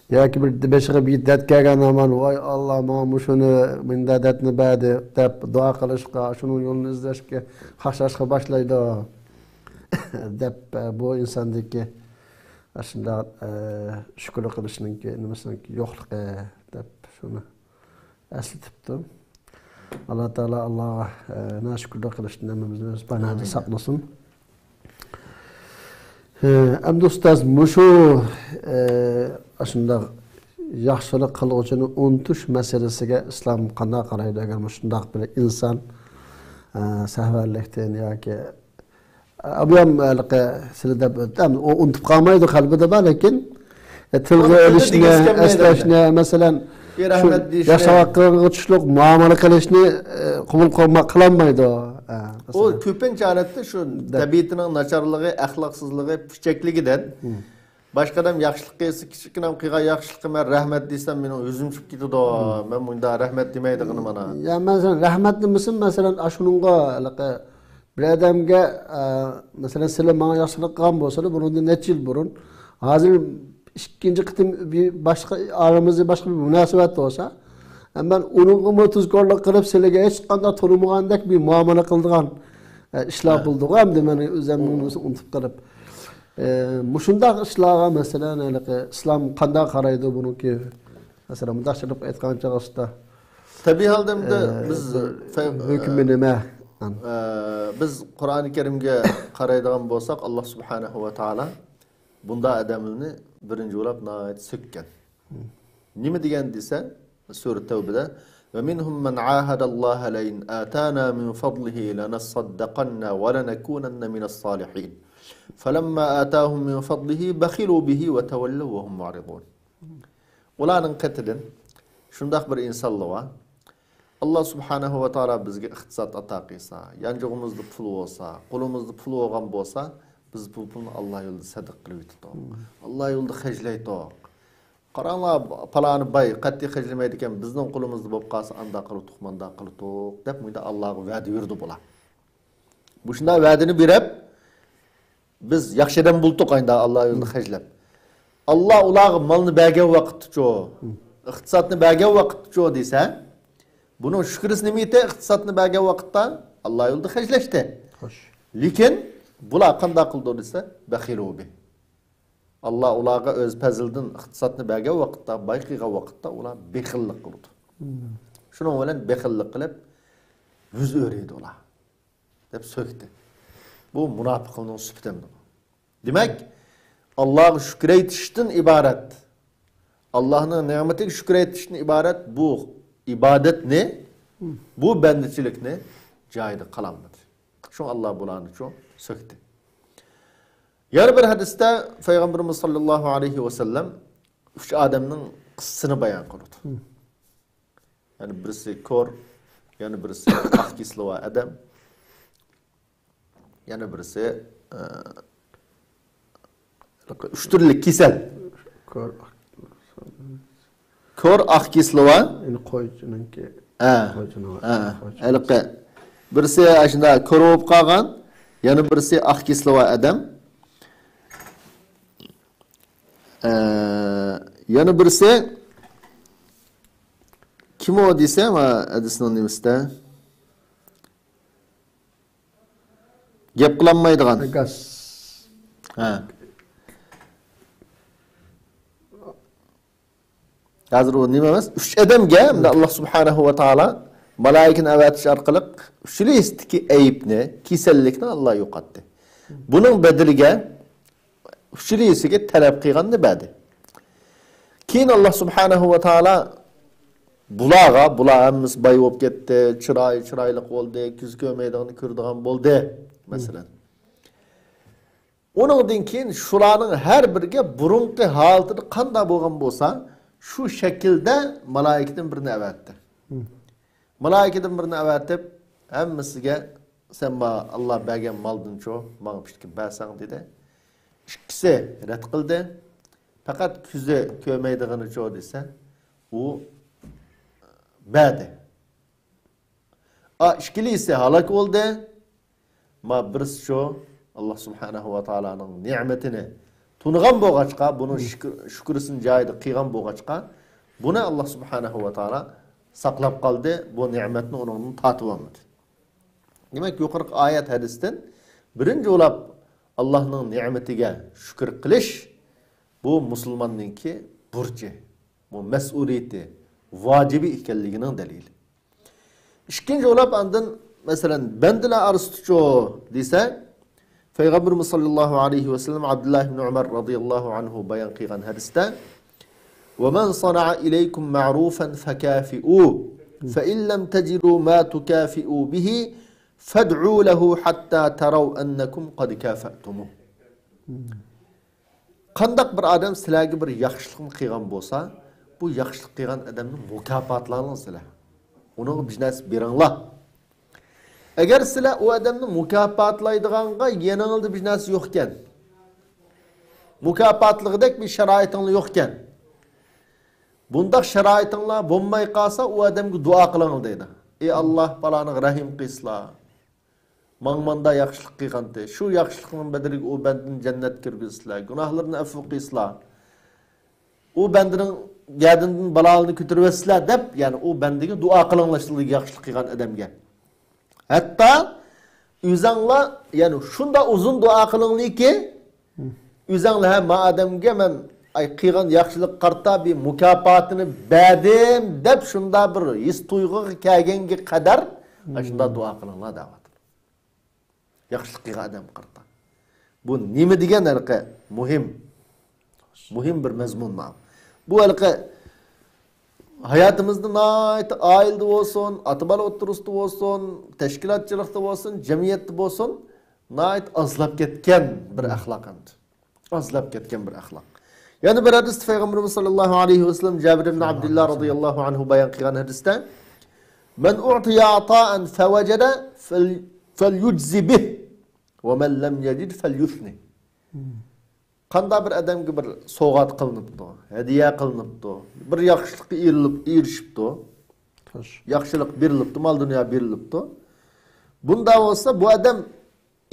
ياكى بىر بېشىغا بىر دەرد كەلگەن ھامان، «ۋاي ئاللا، ماڭا مۇشۇنى، مۇنداق دەردنى بەردى» دەپ دۇئا قىلىشقا، شۇنىڭ يولىنى ئىزدەشكە، قاقشاشقا باشلايدۇ، دەپ، ئە، بۇ ئىنساندىكى ئاشۇنداق، ئە، شۈكۈر قىلىشنىڭكى، نېمىسىنىڭكى يوقلۇقى دەپ شۇنى ئەسلىتىپتۇ. ئاللا تائالا ئاللاغا، ئە، ناشۈكۈرلۈك قىلىشتىن ھەممىمىزنى ئۆز پاناھىدا ساقلىسۇن. ئە، ئەمدى ئۇستاز، مۇشۇ، ئە، ئاشۇنداق ياخشىلىق قىلغۇچىنى ئۇنتۇش مەسىلىسىگە ئىسلام قانداق قارايدۇ؟ ئەگەر مۇشۇنداق بىر ئىنسان، ئە، سەھۋەنلىكتىن ياكى ئابۇيام ھېلىقى سىلى دەپ ئۆتتى. ئۇ ئۇنتۇپ قالمايدۇ، قەلبىدە بار، لېكىن، ئە، تىلغا ئېلىشنى، ئەسلەشنى، مەسىلەن، شۇ ياخشى ھەققىغا تۇشلۇق مۇئامىلە قىلىشنى، ئە، قوبۇل قىلما-، قىلالمايدۇ. ئە، ئۇ مەسىلەن. كۆپىنچە ھالەتتە شۇ دەپ. تەبىئىتىنىڭ ناچارلىقى، ئەخلاقسىزلىقى، پۇچەكلىكىدىن باشقا ئادەم ياخشىلىق قىلسا، كىچىككىنەم قىلغان ياخشىلىققا مەن رەھمەت دېسەم، مېنىڭ يۈزۈم چۈشۈپ كېتىدۇ. مەن مۇنداق رەھمەت دېمەيدىغىنى مانا. يا، مەسىلەن، رەھمەت دېمىسۇن، مەسىلەن، ئاشۇنىڭغا ھېلىقى بىر ئادەمگە، ئە، مەسىلەن، سىلى ماڭا ياخشىلىق قىلغان بولسىلا، بۇنىڭدىن نەچچە يىل بۇرۇن، ھازىر ئىككىنچى قېتىم بىر باشقا، ئارىمىزدا باشقا بىر مۇناسىۋەت بولسا، مەن ئۇنىڭغىمۇ تۇزكورلۇق قىلىپ، سىلىگە ھېچقانداق تونۇمىغاندەك بىر مۇئامىلە قىلىدىغان، ئە، ئىشلار بولىدىغۇ، ئەمدى مەن ئۆزۈمنى ئۇنتۇپ قېلىپ. ئە، مۇشۇنداق ئىشلارغا، مەسىلەن، ھېلىقى ئىسلام قانداق قارايدۇ بۇنىڭكى؟ مەسىلەن، مۇنداق چىقىپ ئېيتقان چاغدا. تەبىئىي ھالدا ئەمدى ئە، بىز بىر فە-، ھۆكمى نېمە؟ ئە، بىز قۇرئانى كەرىمگە قارايدىغان بولساق، ئاللا سۇبھانەھۇ ۋە تائالا بۇنداق ئادەملەرنى بىرىنچى بولۇپ ناھايىتى سۆككەن. نېمە دېگەن دېسە، سۈرە تەۋبىدە، ومنهم من عاهد الله لئن آتانا من فضله لنصدقن ولنكونن من الصالحين فلما آتاهم من فضله بخلوا به وتولوا وهم معرضون. ئۇلارنىڭ قېتىدىن شۇنداق بىر ئىنسانلار بار، ئاللا سۇبھانەھۇ ۋە تائالا بىزگە ئىقتىساد ئاتا قىلسا، يانچۇقىمىزدا پۇل بولسا، قولىمىزدا پۇل بولغان بولسا، بىز بۇ پۇلنى ئاللا يولىدا سەدىقە قىلىۋېتىتتۇق. ئاللا يولىدا خەجلەيتتۇق. قاراڭلار، پالانى باي، قەتئىي خەجلىمەيدىكەن، بىزنىڭ قولىمىزدا بولۇپ قالسا، ئانداق قىلىتتۇق، مانداق قىلىتتۇق، دەپ مۇنداق ئاللاغا ۋەدە بېرىدۇ بۇلار. مۇشۇنداق ۋەدىنى بېرىپ، بىز ياخشى ئادەم بولدۇق ئايندا ئاللا يولىدا خەجلەپ. ئاللا ئۇلارغا مالنى بەرگەن ۋاقىتتىچۇ، ئىقتىسادنى بەرگەن ۋاقىتتىچۇ دېسە، بۇنىڭ شۈكرىسى نېمە ئىدى؟ ئىقتىسادنى بەرگەن ۋاقىتتا ئاللا يولىدا خەجلەشتى. خوش. لېكىن بۇلار قانداق قىلدى دېسە، بەخىلۇ بى. ئاللا ئۇلارغا ئۆز پەزلىدىن ئىقتىسادنى بەرگەن ۋاقىتتا، باي قىلغان ۋاقىتتا ئۇلار بېخىللىق قىلىدۇ. شۇنىڭ بىلەن بېخىللىق قىلىپ، يۈز ئۆرۈيدۇ ئۇلار. دەپ سۆكتى. بۇ مۇناپىقنىڭ سۈپىتىدىن. دېمەك، ئاللاغا شۈكۈر ئېيتىشتىن ئىبارەت، ئاللاھنىڭ نېمىتىگە شۈكۈر ئېيتىشتىن ئىبارەت بۇ ئىبادەتنى، بۇ بەندىچىلىكنى جايىدا قىلالمىدى. شۇڭا ئاللا بۇلارنى شۇ سۆكتى. يەنە بىر ھەدىستە پەيغەمبىرىمىز ساللاللاھۇ ئەلەيھى ۋەسەللەم ئۈچ ئادەمنىڭ قىسسىسىنى بايان قىلىدۇ. يەنى بىرسى كور، يەنە بىرسى ئاق كىسلىۋا ئادەم، يەنە بىرسى، ئە، ئۈچ تۈرلۈك كېسەل. كور، كور، ئاق كىسلىۋا. يەنى قويچىنىڭكى. ھە. قويچىنىڭ، ھە. قويچىنىڭ. ھېلىقى بىرسى ئاشۇنداق كور بولۇپ قالغان، يەنە بىرسى ئاق كىسلىۋا ئادەم. ئە، يەنە بىرسى كىم ئۇ دېسە، ما، ھەدىسنىڭ نېمىسىدە؟ گەپ قىلالمايدىغان. ھە. ھازىر ئۇ نېمە ئەمەس؟ ئۈچ ئادەمگە ئەمدى ئاللا سۇبھانەھۇ ۋە تائالا مالائىكىنى ئەۋەتىش ئارقىلىق ئۈچىلىسىدىكى ئەيىبنى، كېسەللىكنى ئاللا يوقاتتى. بۇنىڭ بەدىلىگە ئۈچىلىسىگە تەلەپ قىلغاننى بەردى. كېيىن ئاللا سۇبھانەھۇ ۋە تائالا بۇلارغا، بۇلار ھەممىسى باي بولۇپ كەتتى، چىرايى چىرايلىق بولدى، كۆز كۆرمەيدىغىنى كۆرىدىغان بولدى، مەسىلەن. ئۇنىڭدىن كېيىن شۇلارنىڭ ھەر بىرىگە بۇرۇنقى ھالىتىدە قانداق بولغان بولسا، شۇ شەكىلدە مالايىكىدىن بىرنى ئەۋەتتى. مالايىكىدىن بىرنى ئەۋەتىپ، ھەممىسىگە، «سەن ما ئاللا بەرگەن مالدىنچۇ ماڭا پۈتكۈن بەرسەڭ» دېدى. ئىككىسى رەت قىلدى. پەقەت كۆزى كۆرمەيدىغىنىچۇ دېسە، ئۇ بەردى. ئا، ئىككىلىسى ھالاك بولدى. ما بىرسىچۇ، ئاللا سۇبھانەھۇ ۋە تائالانىڭ نېمىتىنى تونۇغان بولغاچقا، بۇنىڭ شۈكۈر، شۈكرىسىنى جايىدا قىلغان بولغاچقا، بۇنى ئاللا سۇبھانەھۇ ۋە تائالا ساقلاپ قالدى، بۇ نېمەتنى ئۇنىڭدىن تارتىۋالمىدى. دېمەك، يۇقىرىقى ئايەت ھەدىستىن بىرىنچى بولاپ ئاللانىڭ نېمىتىگە شۈكۈر قىلىش، بۇ مۇسۇلماننىڭكى بۇرچى، بۇ مەسئۇلىيىتى، ۋاجىبى ئىكەنلىكىنىڭ دەلىلى. ئىككىنچى بولاپ ئاندىن، مەسىلەن، بەندىلەر ئارىسىدىچۇ دېسە، پەيغەمبىرىمىز ساللاللاھۇ ئەلەيھى ۋەسەللەم ئابدۇللا ئىبن ئۆمەر رازىياللاھۇ ئەنھۇ بايان قىلغان ھەدىستە، «ومن صنع إليكم معروفا فكافئوه، فإن لم تجدوا ما تكافئوا به فادعوا له حتى تروا أنكم قد كافأتموه. قانداق بىر ئادەم سىلەرگە بىر ياخشىلىقنى قىلغان بولسا، بۇ ياخشىلىق قىلغان ئادەمنى مۇكاپاتلاڭلار سىلەر. ئۇنىڭغا بىر نەرسە بېرىڭلار. ئەگەر سىلەر ئۇ ئادەمنى مۇكاپاتلايدىغانغا يېنىڭلاردا بىر نەرسە يوقكەن، مۇكاپاتلىغۇدەك بىر شارائىتىڭلار يوقكەن، بۇنداق شارائىتىڭلار بولماي قالسا، ئۇ ئادەمگە دۇئا قىلىڭلار دەيدۇ. ئى ئاللاھ، پالانىغا رەھىم قىلسىلا. ماڭا ماندا ياخشىلىق قىلغانتى. شۇ ياخشىلىقنىڭ بەدىلىگە ئۇ بەندىنى جەننەتكە كىرگۈزسىلا، گۇناھلىرىنى ئەفۇ قىلسىلا. ئۇ بەندىنىڭ گەدىنىدىن بالاڭلارنى كۆتۈرۈۋەتسىلا دەپ، يەنى ئۇ بەندىگە دۇئا قىلىڭلار، ياخشىلىق قىلغان ئادەمگە. ھەتتا ئۆزەڭلار، يەنى شۇنداق ئۇزۇن دۇئا قىلىڭلاركى، ئۆزەڭلار ھە ما ئادەمگە مەن ئاي قىلغان ياخشىلىق قارىتا بىر مۇكاپاتىنى بەردىم دەپ شۇنداق بىر ھېس تۇيغۇغا كەلگەنگە قەدەر، ئاشۇنداق دۇئا قىلىڭلار دەۋاتىدۇ. ياخشىلىق قىلغان ئادەم قارىتا. بۇ نېمە دېگەن ھېلىقى مۇھىم، مۇھىم بىر مەزمۇن ماۋۇ. بۇ ھېلىقى ھاياتىمىزدا ناھايىتى ئائىلىدە بولسۇن، ئاتا-بالا ئوتتۇرىسىدا بولسۇن، تەشكىلاتچىلىقتا بولسۇن، جەمئىيەتتە بولسۇن، ناھايىتى ئازلاپ كەتكەن بىر ئەخلاق ئەمدى. ئازلاپ كەتكەن بىر ئەخلاق. يەنە بىر ھەدىستە پەيغەمبىرىمىز ساللاللاھۇ ئەلەيھى ۋەسەللەم جابىر ئىبن ئابدۇللا رازىياللاھۇ ئەنھۇ بايان قىلغان ھەدىستە، مەن ئۇئتىيە ئاتائەن فەۋەجەدە فەل-، فەليۇجزى بىھ، ۋە مەن لەم يەجىد فەليۇسنى. قانداق بىر ئادەمگە بىر سوۋغات قىلىنىپتۇ، ھەدىيە قىلىنىپتۇ، بىر ياخشىلىققا ئېرىلىپ-، ئېرىشىپتۇ، ياخشىلىق بېرىلىپتۇ، مال-دۇنيا بېرىلىپتۇ. بۇنداق بولسا، بۇ ئادەم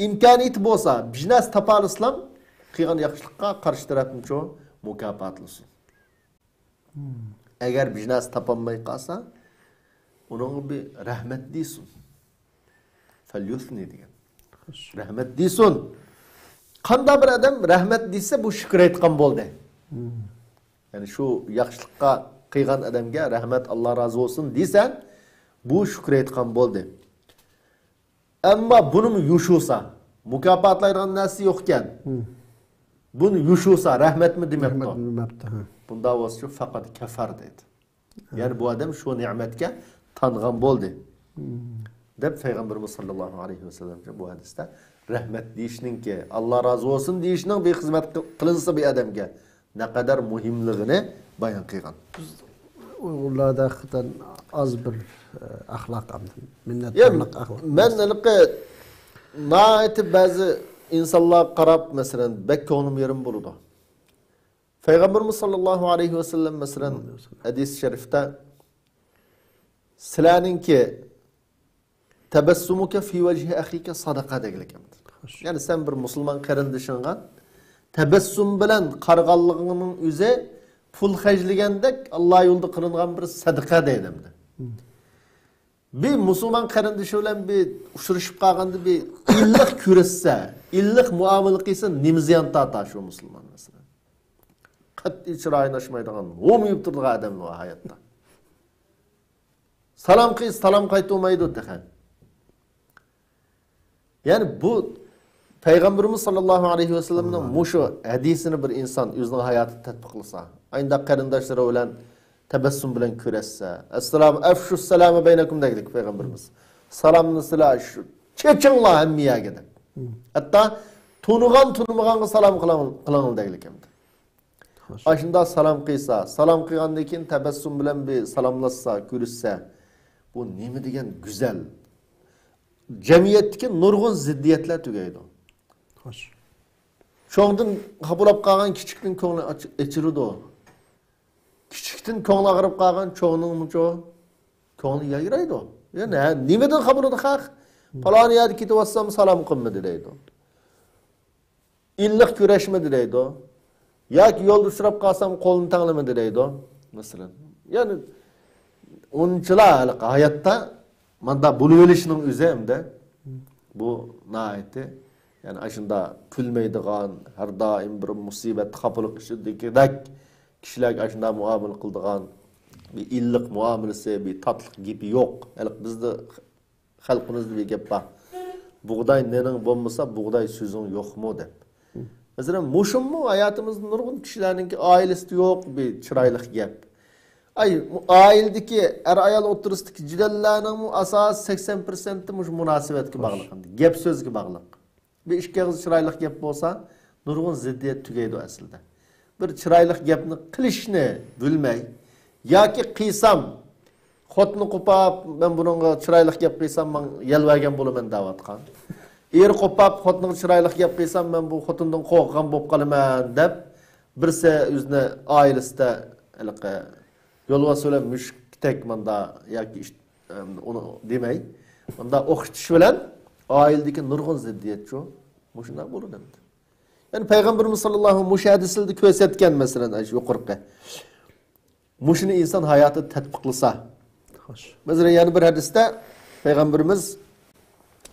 ئىمكانىيىتى بولسا، بىر نەرسە تاپالىسىلام، قىلغان ياخشىلىققا قارشى تەرەپنىچۇ مۇكاپاتلىسۇن. ئەگەر بىر نەرسە تاپالماي قالسا، ئۇنىڭغا بىر رەھمەت دېسۇن. فەليۇسنى دېگەن. رەھمەت دېسۇن. قانداق بىر ئادەم رەھمەت دېسە، بۇ شۈكۈر ئېيتقان بولدى. يەنى شۇ ياخشىلىققا قىلغان ئادەمگە رەھمەت، ئاللا رازى بولسۇن دېسە، بۇ شۈكۈر ئېيتقان بولدى. ئەمما بۇنىمۇ يوشۇرسا، مۇكاپاتلايدىغان نەرسە يوقكەن. بۇنى يوشۇرسا، رەھمەتمۇ دېمەپتۇ. بۇنداق بولسا، فەقەت كەفەر دەيدۇ. يەنى بۇ ئادەم شۇ نېمەتكە تانغان بولدى، دەپ پەيغەمبىرىمىز ساللاللاھۇ ئەلەيھى ۋەسەللەم بۇ ھەدىستە رەھمەت دېيىشنىڭكى، ئاللا رازى بولسۇن دېيىشنىڭ بىر خىزمەت قىل-، قىلىنسا بىر ئادەمگە نەقەدەر مۇھىملىقىنى بايان قىلغان. بىز ئۇيغۇرلاردا ھەقىقەتەن ئاز بىر، ئە، ئەخلاق، يا، مىننەتدارلىق ئەخلاق. مەن ھېلىقى ناھايىتى بەزى ئىنسانلارغا قاراپ، مەسىلەن، بەك كۆڭلۈم يېرىم بولىدۇ. پەيغەمبىرىمىز ساللاللاھۇ ئەلەيھى ۋەسەللەم، مەسىلەن، ھەدىس شەرىفتە، سىلەرنىڭكى تەبەسسۇمۇكە فى ۋەجھى ئەخىكە سەدەقە دېگىلىك ئەمدى. يەنى سەن بىر مۇسۇلمان قېرىندىشىڭغا تەبەسسۇم بىلەن قارىغانلىقىڭنىڭ ئۆزى پۇل خەجلىگەندەك، ئاللا يولىدا قىلىنغان بىر سەدىقە دەيدۇ ئەمدى. بىر مۇسۇلمان قېرىندىشى بىلەن بىر ئۇچرىشىپ قالغاندا بىر ئىللىق كۆرۈشسە، ئىللىق مۇئامىلە قىلسا، نېمە زىيان تارتا شۇ مۇسۇلمان، مەسىلەن؟ قەتئىي چىرايىنى ئاچمايدىغان، ھومىيىپ تۇرىدىغان ئادەملەر بار ھاياتتا. سالام قىلسا، سالام قايتۇرمايدۇ تېخى. يەنى بۇ پەيغەمبىرىمىز ساللاللاھۇ ئەلەيھى ۋەسەللەمنىڭ مۇشۇ ھەدىسىنى بىر ئىنسان ئۆزىنىڭ ھاياتىدا تەتبىقلىسا، ئاينداق قېرىنداشلىرى بىلەن تەبەسسۇم بىلەن كۆرۈشسە، ئەسسالامۇ، ئەفشۇسسالامە بەينەكۇم دەگلىك پەيغەمبىرىمىز. سالامنى سىلەر شۇ چېچىڭلار ھەممە يەرگە دەپ. ھەتتا تونۇغان تونۇمىغانغا سالام قىلىڭ، قىلىڭ دەگلىك ئەمدى. ئاشۇنداق سالام قىلسا، سالام قىلغاندىن كېيىن تەبەسسۇم بىلەن بىر سالاملاشسا، كۆرۈشسە، بۇ نېمە دېگەن گۈزەل. جەمئىيەتتىكى نۇرغۇن زىددىيەتلەر تۈگەيدۇ. چوڭدىن خاپا بولۇپ قالغان كىچىكنىڭ كۆڭلى ئاچ-، ئېچىلىدۇ. كىچىكتىن كۆڭلى ئاغرىپ قالغان چوڭنىڭمۇچۇ كۆڭلى يايرايدۇ. يەنى، ھە، نېمىدىن خاپا بولىدۇ خەق؟ پالان يەردە كېتىۋاتسام سالام قىلمىدى دەيدۇ. ئىللىق كۆرۈشمىدى دەيدۇ. ياكى يولدا ئۇچراپ قالسام قولىنى تەڭلىمىدى دەيدۇ. مەسىلەن. يەنى ئۇنچىلا ھېلىقى ھاياتتا ماندا بولۇۋېلىشنىڭ ئۆزى ئەمدى بۇ ناھايىتى، يەنى ئاشۇندا كۈلمەيدىغان، ھەر دائىم بىر مۇسىبەت، خاپىلىق ئىچىدىكىدەك كىشىلەرگە ئاشۇنداق مۇئامىلە قىلىدىغان، بىر ئىللىق مۇئامىلىسى، بىر تاتلىق گېپى يوق. ھېلىقى بىزدە خەلقىمىزدە بىر گەپ بار. «بۇغداي نېنىڭ بولمىسا، بۇغداي سۆزۈڭ يوقمۇ؟» دەپ. مەسىلەن، مۇشۇممۇ ھاياتىمىزدا نۇرغۇن كىشىلەرنىڭكى ئائىلىسىدە يوق بىر چىرايلىق گەپ. ئاي، ئائىلىدىكى ئەر-ئايال ئوتتۇرىسىدىكى جېدەللەرنىڭمۇ ئاساسىي سەكسەن پىرسەنتى مۇشۇ مۇناسىۋەتكە باغلىق، گەپ-سۆزگە باغلىق. بىر ئىككى ئېغىز چىرايلىق گەپ بولسا، نۇرغۇن زىددىيەت تۈگەيدۇ ئەسلىدە. بىر چىرايلىق گەپنى قىلىشنى بىلمەي ياكى قىلسام، خوتۇنى قوپاپ، مەن بۇنىڭغا چىرايلىق گەپ قىلسام، ماڭا يەلۋەرگەن بولىمەن دەۋاتقان. ئېرى قوپاپ، خوتۇنىغا چىرايلىق گەپ قىلسام، مەن بۇ خوتۇندىن قورققان بولۇپ قالىمەن دەپ، بىرسى ئۆزىنى ئائىلىسىدە ھېلىقى يولۋاس بىلەن مۈشۈكتەك ماندا ياكى ئىش-، ئۇنى دېمەي، ماندا ئوخشىتىش بىلەن ئائىلىدىكى نۇرغۇن زىددىيەتچۇ مۇشۇنداق بولىدۇ ئەمدى. يەنى پەيغەمبىرىمىز ساللاللاھۇ مۇشۇ ھەدىسىدە كۆرسەتكەن، مەسىلەن، ئاشۇ يۇقىرىقى. مۇشۇنى ئىنسان ھاياتىدا تەتبىقلىسا. خوش. مەسىلەن، يەنە بىر ھەدىستە پەيغەمبىرىمىز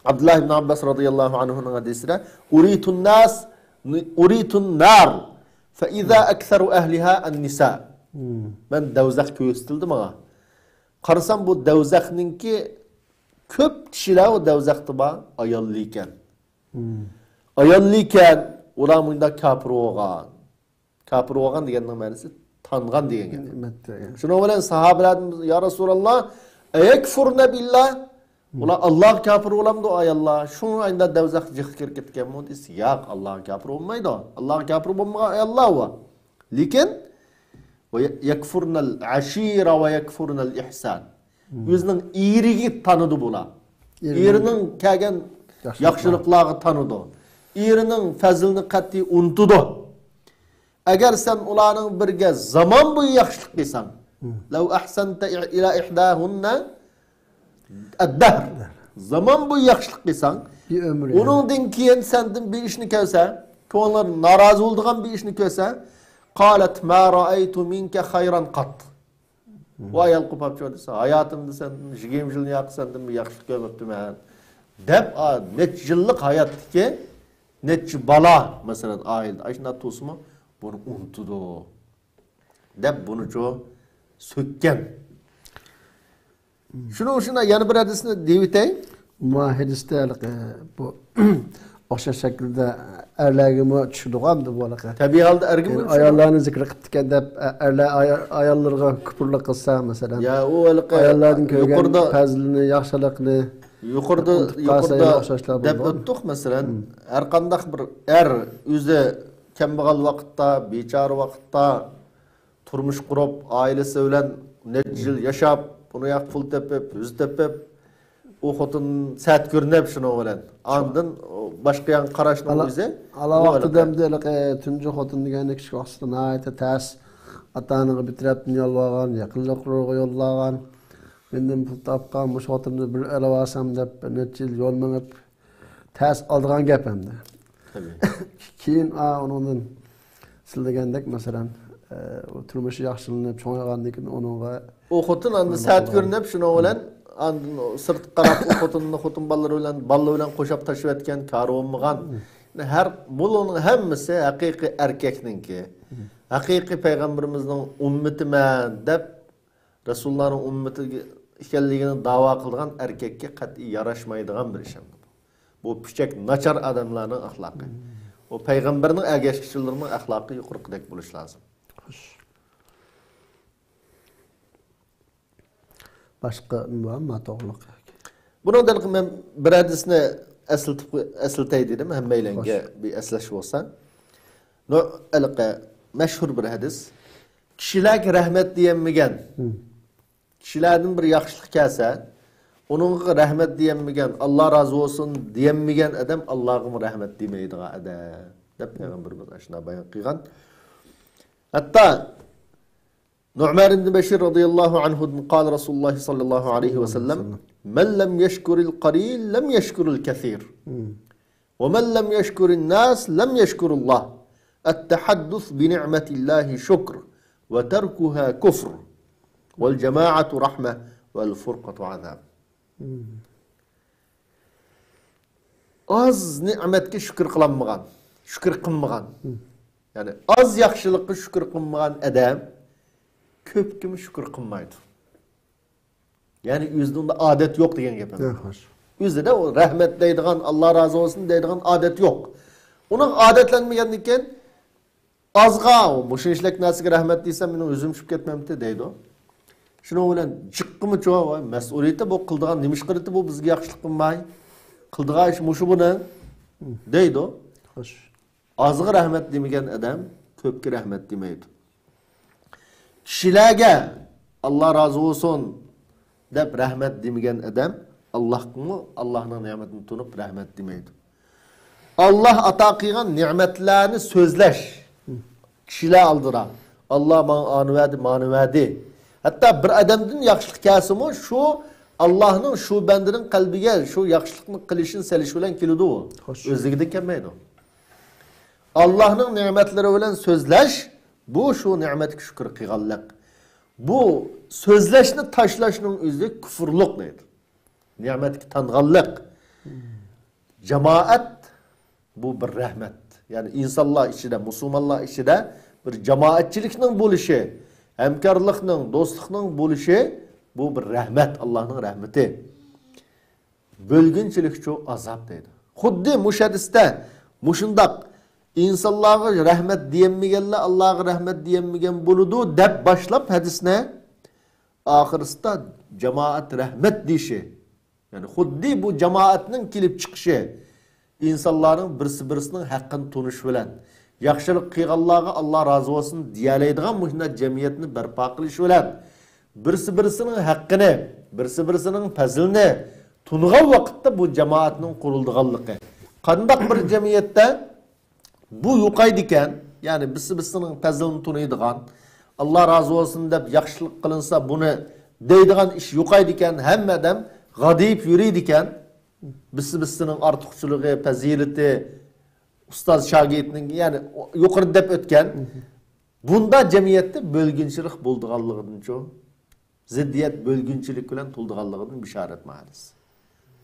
ئابدۇللا ئىبن ئابباس رازىياللاھۇ ئەنھۇنىڭ ھەدىسىدە، «ئۇرىتۇن ناس، ئۇرىتۇن نار، فەئىزا ئەكسەرۇ ئەھلىھا ئەن نىسا.» مەن دەۋزەخ كۆرسىتىلدى ماڭا. قارىسام، بۇ دەۋزەخنىڭكى كۆپ كىشىلەر ئۇ دەۋزەختە بار، ئاياللىكەن. ئاياللىكەن، ئۇلار مۇنداق كاپىر بولغان. كاپىر بولغان دېگەننىڭ مەنىسى تانغان دېگەن گەپ. نېمەت دېگەن. شۇنىڭ بىلەن ساھابىلەردىن، يا رەسۇلاللا، ئەيەكفۇرنە بىللا، ئۇلار ئاللاغا كاپىر بولامدۇ ئاياللار؟ شۇڭا ئايندا دەۋزەخ جىققا كىرىپ كەتكەنمۇ دېسە، ياق، ئاللاغا كاپىر بولمايدۇ. ئاللاغا كاپىر بولمىغان ئاياللار بۇ. لېكىن، ۋە يەكفۇرنەل ئەشىرە ۋە يەكفۇرنەل ئىھسان. ئۆزىنىڭ ئېرىگە تانىدۇ بۇلار. ئېرىنىڭ كەلگەن ياخشىلىقلارغا تانىدۇ. ئېرىنىڭ پەزلىنى قەتئىي ئۇنتۇدۇ. ئەگەر سەن ئۇلارنىڭ بىرگە زامان بويى ياخشىلىق قىلساڭ، لەۋ ئەھسەنتە ئىلا ئىھداھۇننە ئەددەھر. زامان بويى ياخشىلىق قىلساڭ، بىر ئۆمۈر يەنى. ئۇنىڭدىن كېيىن سەندىن بىر ئىشنى كۆرسە، كۆڭلى نارازى بولىدىغان بىر ئىشنى كۆرسە، قالەت ما رائەيتۇ مىنكە خەيرەن قەت. بۇ ئايال قوپاپ چىقىپ دېسە، ھاياتىمدا سەندىن يىگىرمە يىلنى ياقى سەندىن بىر ياخشىلىق كۆرمەپتىمەن دەپ، ئا، نەچچە يىللىق ھاياتتىكى نەچچە بالا، مەسىلەن، ئائىلىدە ئاشۇنداق تۇرسىمۇ، بۇنى ئۇنتۇدۇ دەپ، بۇنىچۇ سۆككەن. شۇنىڭ ئۈچۈن يەنە بىر ھەدىسنى دېيىۋېتەي. ما ھەدىستە ھېلىقى بۇ ئوخشاش شەكىلدە ئەرلەرگىمۇ چۈشىدىغۇ ئەمدى بۇ ھېلىقى. تەبىئىي ھالدا ئەرگىمۇ يەنى چۈشىدۇ. ئاياللارنى زىكىر قىپتىكەن دەپ، ئە-، ئەرلەر ئايا-، ئاياللىرىغا كۇپۇرلۇق قىلسا، مەسىلەن، يا، ئۇ ھېلىقى ئاياللاردىن كۆرگەن يۇقىرىدا، پەزلىنى، ياخشىلىقنى يۇقىرىدا، ئۇنتۇپ قالسا، يۇقىرىدا ئوخشاشلار دەپ بولىدۇ. ئۆتتۇق، مەسىلەن، ھەر قانداق بىر ئەر ئۆزى كەمبەغەل ۋاقىتتا، بىچارە ۋاقىتتا، تۇرمۇش قۇرۇپ، ئائىلىسى بىلەن نەچچە يىل ياشاپ، ئۇنى ياق پۇل تېپىپ، يۈز تېپىپ، ئۇ خوتۇن سەت كۆرۈنۈپ شۇنىڭ بىلەن. ئاندىن باشقا يانغا قاراشنىڭ ئۆزى ئالا بۇ ۋاقتىدا ھېلىقى. ئەمدى ھېلىقى تۇنجى خوتۇن دېگەندە كىچىك ۋاقتىدا ناھايىتى تەس. ئاتا-ئانىغا بىر تەرەپتىن يالۋارغان، يېقىنلىقلىرىغا يوللىغان. مەندىن پۇل تاپقان، مۇشۇ خوتۇننى بىر ئېلىۋالسام دەپ، بىر نەچچە يىل يول مېڭىپ، تەس ئالىدىغان گەپ ئەمدى. تەبىئىي. كېيىن، ئا، ئۇنىڭدىن سىز دېگەندەك، مەسىلەن، ئە، ئۇ تۇرمۇشى ياخشىلىنىپ، چوڭايغاندىن كېيىن ئۇنىڭغا ئۇ خوتۇن ئاندىن سەت كۆرۈنۈپ، شۇنىڭ بىلەن ئاندىن سىرتقا قاراپ، ئۇ خوتۇننى خوتۇن بالىلىرى بىلەن، بالىلىرى بىلەن قوشاپ تاشلىۋەتكەن كارى بولمىغان. ھەر، بۇلارنىڭ ھەممىسى ھەقىقىي ئەركەكنىڭكى. ھەقىقىي پەيغەمبىرىمىزنىڭ ئۈممىتىمەن دەپ رەسۇلۇللانىڭ ئۈممىتى ئىكەنلىكىنى داۋا قىلىدىغان ئەركەككە قەتئىي ياراشمايدىغان بىر ئىش ئەمدى بۇ. بۇ پۈچەك، ناچار ئادەملەرنىڭ ئەخلاقى. بۇ پەيغەمبەرنىڭ ئەگەشكۈچىلىرىنىڭ ئەخلاقى يۇقىرىقىدەك بولۇشى لازىم. خوش. باشقا نېمە بارمۇ توغرىلىق؟ بۇنىڭدىن مەن بىر ھەدىسنى ئەسلىتىپ، ئەسلىتەي دېدىم، ھەممەيلەنگە خوش. بىر ئەسلەش بولسا. نو-، ھېلىقى مەشھۇر بىر ھەدىس. كىشىلەرگە رەھمەت دېيەلمىگەن. كىشىلەردىن بىر ياخشىلىق كەلسە، ئۇنىڭغا رەھمەت دېيەلمىگەن، ئاللا رازى بولسۇن دېيەلمىگەن ئادەم ئاللاغىمۇ رەھمەت دېمەيدىغان ئادەم، دەپ پەيغەمبىرىمىز ئاشۇنداق بايان قىلغان. ھەتتا نۇئمان ئىبن بەشىر رازىياللاھۇ ئەنھۇدىن قال رەسۇلۇللاھ ساللاللاھۇ ئەلەيھى ۋەسەللەم، مەن لەم يەشكۇرىل قەلىل لەم يەشكۇرىل كەسىر. ومن لم يشكر الناس لم يشكر الله. التحدث بنعمة الله شكر، وتركها كفر، والجماعة رحمة، والفرقة عذاب. ئاز نېمەتكە شۈكۈر قىلالمىغان، شۈكۈر قىلمىغان. يەنى ئاز ياخشىلىققا شۈكۈر قىلمىغان ئادەم كۆپكىمۇ شۈكۈر قىلمايدۇ. يەنى ئۆزىدە ئۇنداق ئادەت يوق دېگەن گەپ. ھە، خوش. ئۆزىدە ئۇ رەھمەت دەيدىغان، ئاللا رازى بولسۇن دەيدىغان ئادەت يوق. ئۇنىڭ ئادەتلەنمىگەندىن كېيىن ئازغا، مۇشۇنچىلىك نەرسىگە رەھمەت دېسەم، مېنىڭ ئۆزۈم چۈشۈپ كەتمەمتى دەيدۇ. شۇنىڭ بىلەن جىققىمۇچۇ، ۋاي، مەسئۇلىيىتى بۇ، قىلىدىغان نېمە ئىش قىلىدۇ بۇ، بىزگە ياخشىلىق قىلماي؟ قىلىدىغان ئىش مۇشۇ بۇنىڭ، دەيدۇ. خوش. ئازغا رەھمەت دېمىگەن ئادەم كۆپكە رەھمەت دېمەيدۇ. كىشىلەرگە «ئاللا رازى بولسۇن» دەپ رەھمەت دېمىگەن ئادەم ئاللاھقىمۇ، ئاللاھنىڭ نېمىتىنى تونۇپ رەھمەت دېمەيدۇ. ئاللا ئاتا قىلغان نېمەتلەرنى سۆزلەش، كىشىلەر ئالدىدا، «ئاللا ماڭا ئانى بەردى، مانى بەردى.» ھەتتا بىر ئادەمدىن ياخشىلىق كەلسىمۇ، شۇ ئاللاھنىڭ شۇ بەندىنىڭ قەلبىگە شۇ ياخشىلىقنى قىلىشىنى سېلىش بىلەن كېلىدۇ. خوش. ئۆزلۈكىدىن كەلمەيدۇ. ئاللاھنىڭ نېمەتلىرى بىلەن سۆزلەش، بۇ شۇ نېمەتكە شۈكۈر قىلغانلىق. بۇ سۆزلەشنى تاشلاشنىڭ ئۆزى كۇفۇرلۇق دەيدۇ. نېمەتكە تانغانلىق. جامائەت، بۇ بىر رەھمەت. يەنى ئىنسانلار ئىچىدە، مۇسۇلمانلار ئىچىدە بىر جامائەتچىلىكنىڭ بولۇشى، ھەمكارلىقنىڭ، دوستلۇقنىڭ بولۇشى، بۇ بىر رەھمەت، ئاللاھنىڭ رەھمىتى. بۆلگۈنچىلىكچۇ ئازاب دەيدۇ. خۇددى مۇشۇ ھەدىستە مۇشۇنداق ئىنسانلارغا رەھمەت دېيەلمىگەنلەر ئاللاغا رەھمەت دېيەلمىگەن بولىدۇ دەپ باشلاپ ھەدىسنى، ئاخىرسىدا جامائەت رەھمەت دېيىشى، يەنى خۇددى بۇ جامائەتنىڭ كېلىپ چىقىشى، ئىنسانلارنىڭ بىرسى-بىرسىنىڭ ھەققىنى تونۇش بىلەن، ياخشىلىق قىلغانلارغا «ئاللا رازى بولسۇن» دېيەلەيدىغان مۇشۇنداق جەمئىيەتنى بەرپا قىلىش بىلەن، بىرسى-بىرسىنىڭ ھەققىنى، بىرسى-بىرسىنىڭ پەزىلىنى تونۇغان ۋاقىتتا بۇ جامائەتنىڭ قۇرۇلىدىغانلىقى. قانداق بىر جەمئىيەتتە بۇ يوقايدىكەن، يەنى بىرسى-بىرسىنىڭ پەزىلىنى تونۇيدىغان، «ئاللا رازى بولسۇن» دەپ ياخشىلىق قىلىنسا بۇنى دەيدىغان ئىش يوقايدىكەن، ھەممە ئادەم غادىيىپ يۈرىدىكەن، بىرسى-بىرسىنىڭ ئارتۇقچىلىقى، پەزىلىتى، ئۇستاز شاگىرتنىڭ، يەنى يۇقىرىدا دەپ ئۆتكەن، بۇنداق جەمئىيەتتە بۆلگۈنچىلىك بولىدىغانلىقىدىنچۇ، زىددىيەت، بۆلگۈنچىلىك بىلەن تولىدىغانلىقىدىن بېشارەت بۇ ھەدىس.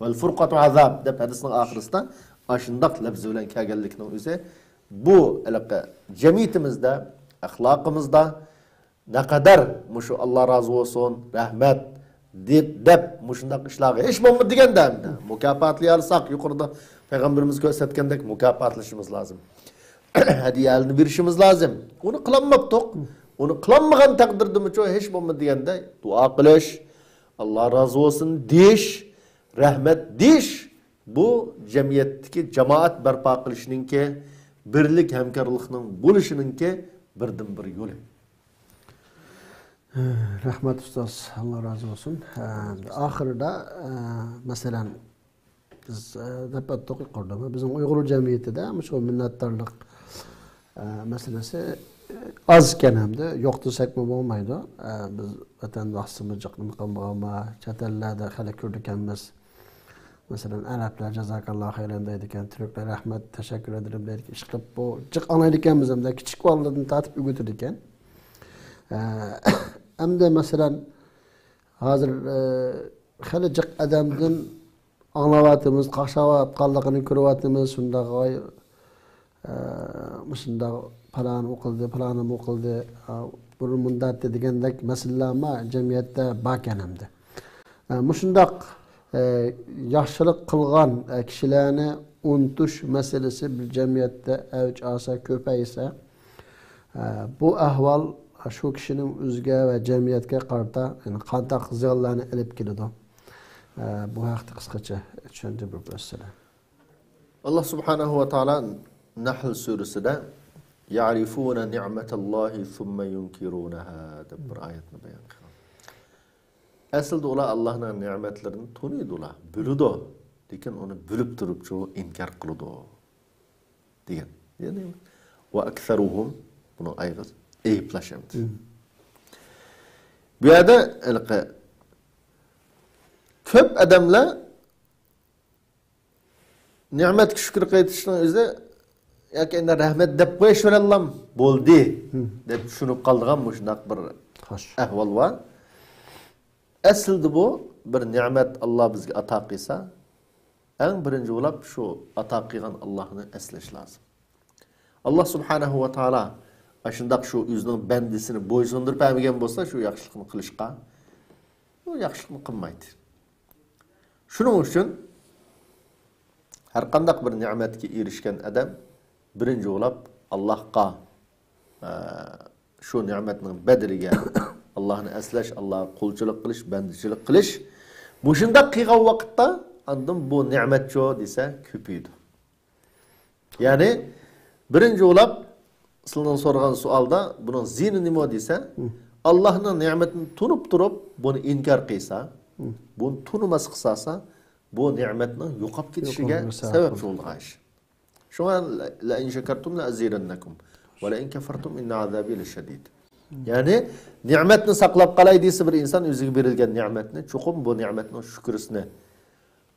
«ۋەل فۇرقەتۇ ئازاب» دەپ ھەدىسنىڭ ئاخىرىسىدا ئاشۇنداق لەپزى بىلەن كەلگەنلىكنىڭ ئۆزى بۇ ھېلىقى جەمئىيىتىمىزدە، ئەخلاقىمىزدا نەقەدەر مۇشۇ «ئاللا رازى بولسۇن، رەھمەت» دەپ، دەپ مۇشۇنداق ئىشلارغا ھېچ بولمىدى دېگەندە ئەمدى مۇكاپاتلىيالىساق، يۇقىرىدا پەيغەمبىرىمىز كۆرسەتكەندەك مۇكاپاتلىشىمىز لازىم. ھەدىيەلىرىنى بېرىشىمىز لازىم. ئۇنى قىلالماپتۇق. ئۇنى قىلالمىغان تەقدىردىمۇچۇ ھېچ بولمىدى دېگەندە دۇئا قىلىش، «ئاللا رازى بولسۇن» دېيىش، رەھمەت دېيىش، بۇ جەمئىيەتتىكى جامائەت بەرپا قىلىشنىڭكى، بىرلىك ھەمكارلىقنىڭ بولۇشىنىڭكى بىردىنبىر يولى. رەھمەت ئۇستاز، ئاللا رازى بولسۇن. ئە، ئاخىرىدا، ئە، مەسىلەن، بىز، ئە، دەپ ئۆتتۇق يۇقىرىدا. بىزنىڭ ئۇيغۇر جەمئىيىتىدە مۇشۇ مىننەتدارلىق، ئە، مەسىلىسى، ئە، ئاز ئىكەن ھەمدە يوق دېسەكمۇ بولمايدۇ. ئە، بىز ۋەتەنداشلىرىمىز جىق نېمە قىلمىغان بار، چەت ئەللەردە خېلى كۆرىدىكەنمىز. مەسىلەن، ئەرەبلەر «جازاكاللا خەيرەن» دەيدىكەن، تۈركلەر «رەھمەت، تەشەككۈر ئەدىرىم» دەيدىكەن. ئىشقىلىپ بۇ جىق ئاڭلايدىكەنمىز ھەمدە كىچىك بالىلاردىن تارتىپ ئۆگىتىدىكەن. ئە، ئەمدى مەسىلەن، ھازىر، ئە، خېلى جىق ئادەمدىن ئاڭلاۋاتىمىز، قاقشاۋاتقانلىقىنى كۆرۈۋاتىمىز، شۇنداق، ئە، مۇشۇنداق پالانى ئۇ قىلدى، پالانى بۇ قىلدى، ئە، بۇرۇن مۇنداق ئەتتى دېگەندەك مەسىلىلەرمۇ جەمئىيەتتە باركەن ئەمدى. ئە، مۇشۇنداق، ئە، ياخشىلىق قىلغان، ئە، كىشىلەرنى ئۇنتۇش مەسىلىسى بىر جەمئىيەتتە ئەۋج ئالسا، كۆپەيسە، ئە، بۇ ئەھۋال شۇ كىشىنىڭ ئۆزىگە ۋە جەمئىيەتكە قارىتا، يەنى قانداق زىيانلارنى ئېلىپ كېلىدۇ؟ ئە، بۇ ھەقتە قىسقىچە چۈشەندۈرۈپ ئۆتسىلە. ئاللا سۇبھانەھۇ ۋە تائالا نەھل سۈرىسىدە «يەئرىفۇنە نىئمەتەللاھى سۇممە يۇنكىرۇنەھا» دەپ بىر ئايەتنى بايان قىلغان. ئەسلىدە ئۇلار ئاللانىڭ نېمەتلىرىنى تونۇيدۇ، ئۇلار بىلىدۇ، لېكىن ئۇنى بىلىپ تۇرۇپچۇ ئىنكار قىلىدۇ دېگەن. يەنى، ۋە ئەكسەرۇھۇم، بۇنىڭ ئايىغى ئەيىبلەش ئەمدى. بۇ يەردە ھېلىقى كۆپ ئادەملەر نېمەتكە شۈكۈر قىلىشنىڭ ئۆزى ياكى ئەندى رەھمەت دەپ قويۇشۇۋېرەللام بولدى دەپ چۈشىنىپ قالىدىغان مۇشۇنداق بىر ئەھۋال بار. ئەسلىدە بۇ بىر نېمەت، ئاللا بىزگە ئاتا قىلسا، ئەڭ بىرىنچى بولاپ شۇ ئاتا قىلغان ئاللانى ئەسلەش لازىم. ئاللا سۇبھانەھۇ ۋە تائالا ئاشۇنداق شۇ ئۆزىنىڭ بەندىسىنى بويسۇندۇرۇپ بەرمىگەن بولسا، شۇ ياخشىلىقنى قىلىشقا، ئۇ ياخشىلىقنى قىلمايتتى. شۇنىڭ ئۈچۈن ھەرقانداق بىر نېمەتكە ئېرىشكەن ئادەم بىرىنچى بولاپ ئاللاھقا، ئە، شۇ نېمەتنىڭ بەدىلىگە ئاللاھنى ئەسلەش، ئاللاھقا قۇلچىلىق قىلىش، بەندىچىلىك قىلىش. مۇشۇنداق قىلغان ۋاقىتتا ئاندىن بۇ نېمەتچۇ دېسە كۆپىيىدۇ. يەنى بىرىنچى بولاپ سىلىنىڭ سورىغان سوئالدا بۇنىڭ زىيىنى نېمە دېسە، ئاللاھنىڭ نېمىتىنى تونۇپ تۇرۇپ بۇنى ئىنكار قىلسا، بۇنى تونۇماس قىلسا، بۇ نېمەتنىڭ يوقاپ كېتىشىگە يوقالمىسا سەۋەبچى بولىدىغان ئىش. شۇڭا لەئىن شەكەرتۇم لەئەزىدەننەكۇم ۋە لەئىن كەفەرتۇم ئىننە ئازابى لەشەدىد. يەنى نېمەتنى ساقلاپ قالاي دېسە بىر ئىنسان ئۆزىگە بېرىلگەن نېمەتنى، چوقۇم بۇ نېمەتنىڭ شۈكرىسىنى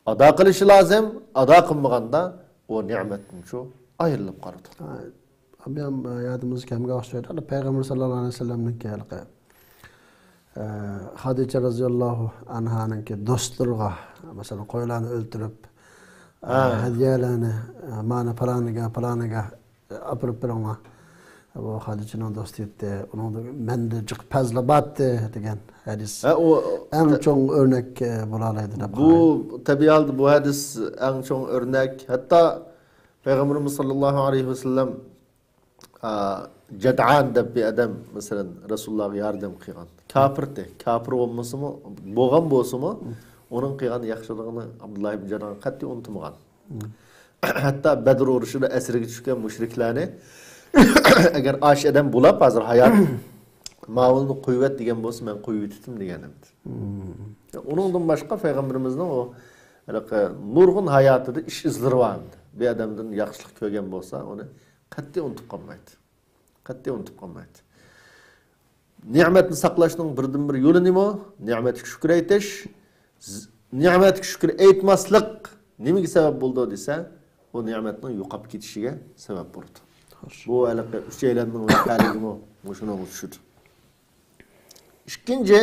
ئادا قىلىشى لازىم. ئادا قىلمىغاندا ئۇ نېمەتتىن شۇ ئايرىلىپ قالىدۇ. ھە، بۇ يەردىمىز كەمگە ئوخشايدۇ. پەيغەمبەر ساللاللاھۇ ئەلەيھى ۋەسەللەمنىڭكى ھېلىقى، ئە، خەدىچە رەزىياللاھۇ ئەنھانىڭكى دوستلىرىغا، مەسىلەن، قويلارنى ئۆلتۈرۈپ، ئە، ھە. ھەدىيەلەرنى، ئە، مانا پالانىگە، پالانىگە ئاپىرىپ بېرىڭلار. بۇ خەدىچىنىڭ دوستى ئىدى. ئۇنىڭدا مەندە جىق پەزلە بارتى دېگەن ھەدىس. ھە، ئۇ ئەڭ چوڭ ئۆرنەك، ئە، بولالايدۇ دەپ بۇ قارايمەن. تەبىئىي ھالدا بۇ ھەدىس ئەڭ چوڭ ئۆرنەك. ھەتتا پەيغەمبىرىمىز ساللاللاھۇ ئەلەيھى ۋەسەللەم، ئا، جەدئان دەپ بىر ئادەم، مەسىلەن، رەسۇلۇللاھقا ياردەم قىلغان. كاپىرتى. كاپىر بولمىسىمۇ، بولغان بولسىمۇ، ئۇنىڭ قىلغان ياخشىلىقىنى ئابدۇللا ئىبن جەدئان قەتئىي ئۇنتۇمىغان. ھەتتا بەدر ئۇرۇشىدا ئەسىرگە چۈشكەن مۇشرىكلارنى، ئەگەر ئاشۇ ئادەم بولاپ ھازىر ھايات، ماۋۇنى قويۇۋەت دېگەن بولسا، مەن قويۇۋېتىتتىم دېگەن ئىدى. ئۇنىڭدىن باشقا پەيغەمبىرىمىزنىڭ ئۇ ھېلىقى نۇرغۇن ھاياتىدا ئىش ئىزلىرى بار ئىدى. بىر ئادەمدىن ياخشىلىق كۆرگەن بولسا، ئۇنى قەتئىي ئۇنتۇپ قالمايتتى. قەتئىي ئۇنتۇپ قالمايتتى. نېمەتنى ساقلاشنىڭ بىردىنبىر يولى نېمە؟ نېمەتكە شۈكۈر ئېيتىش. ز-، نېمەتكە شۈكۈر ئېيتماسلىق نېمىگە سەۋەب بولىدۇ دېسە، ئۇ نېمەتنىڭ يوقاپ كېتىشىگە سەۋەب بولىدۇ. خوش. بۇ ھېلىقى ئۈچەيلەننىڭ ۋەقەلىكىمۇ مۇشۇنىڭغا چۈشىدۇ. ئىككىنچى،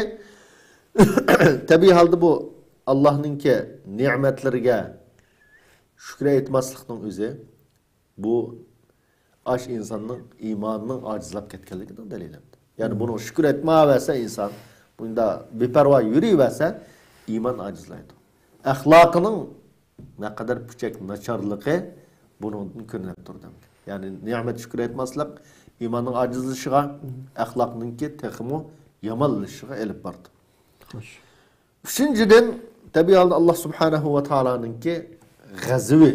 تەبىئىي ھالدا بۇ ئاللاھنىڭكى نېمەتلىرىگە شۈكۈر ئېيتماسلىقنىڭ ئۆزى بۇ ئاش ئىنساننىڭ ئىمانىنىڭ ئاجىزلاپ كەتكەنلىكىنىڭ دەلىلى. يەنى بۇنىڭ شۈكۈر ئېيتمايۋەرسە ئىنسان، بۇنداق بىپەرۋا يۈرۈۋەرسە، ئىمان ئاجىزلايدۇ. ئەخلاقىنىڭ نەقەدەر پۈچەك ناچارلىقى بۇنىڭدىن كۆرۈنۈپ تۇرىدۇ. يەنى نېمەت شۈكۈر ئېيتماسلىق ئىماننىڭ ئاجىزلىشىشىغا، ئەخلاقنىڭكى تېخىمۇ يامانلىشىشىغا ئېلىپ بارىدۇ. خوش. ئۈچىنچىدىن، تەبىئىي ھالدا ئاللا سۇبھانەھۇ ۋە تائالانىڭكى غەزىۋى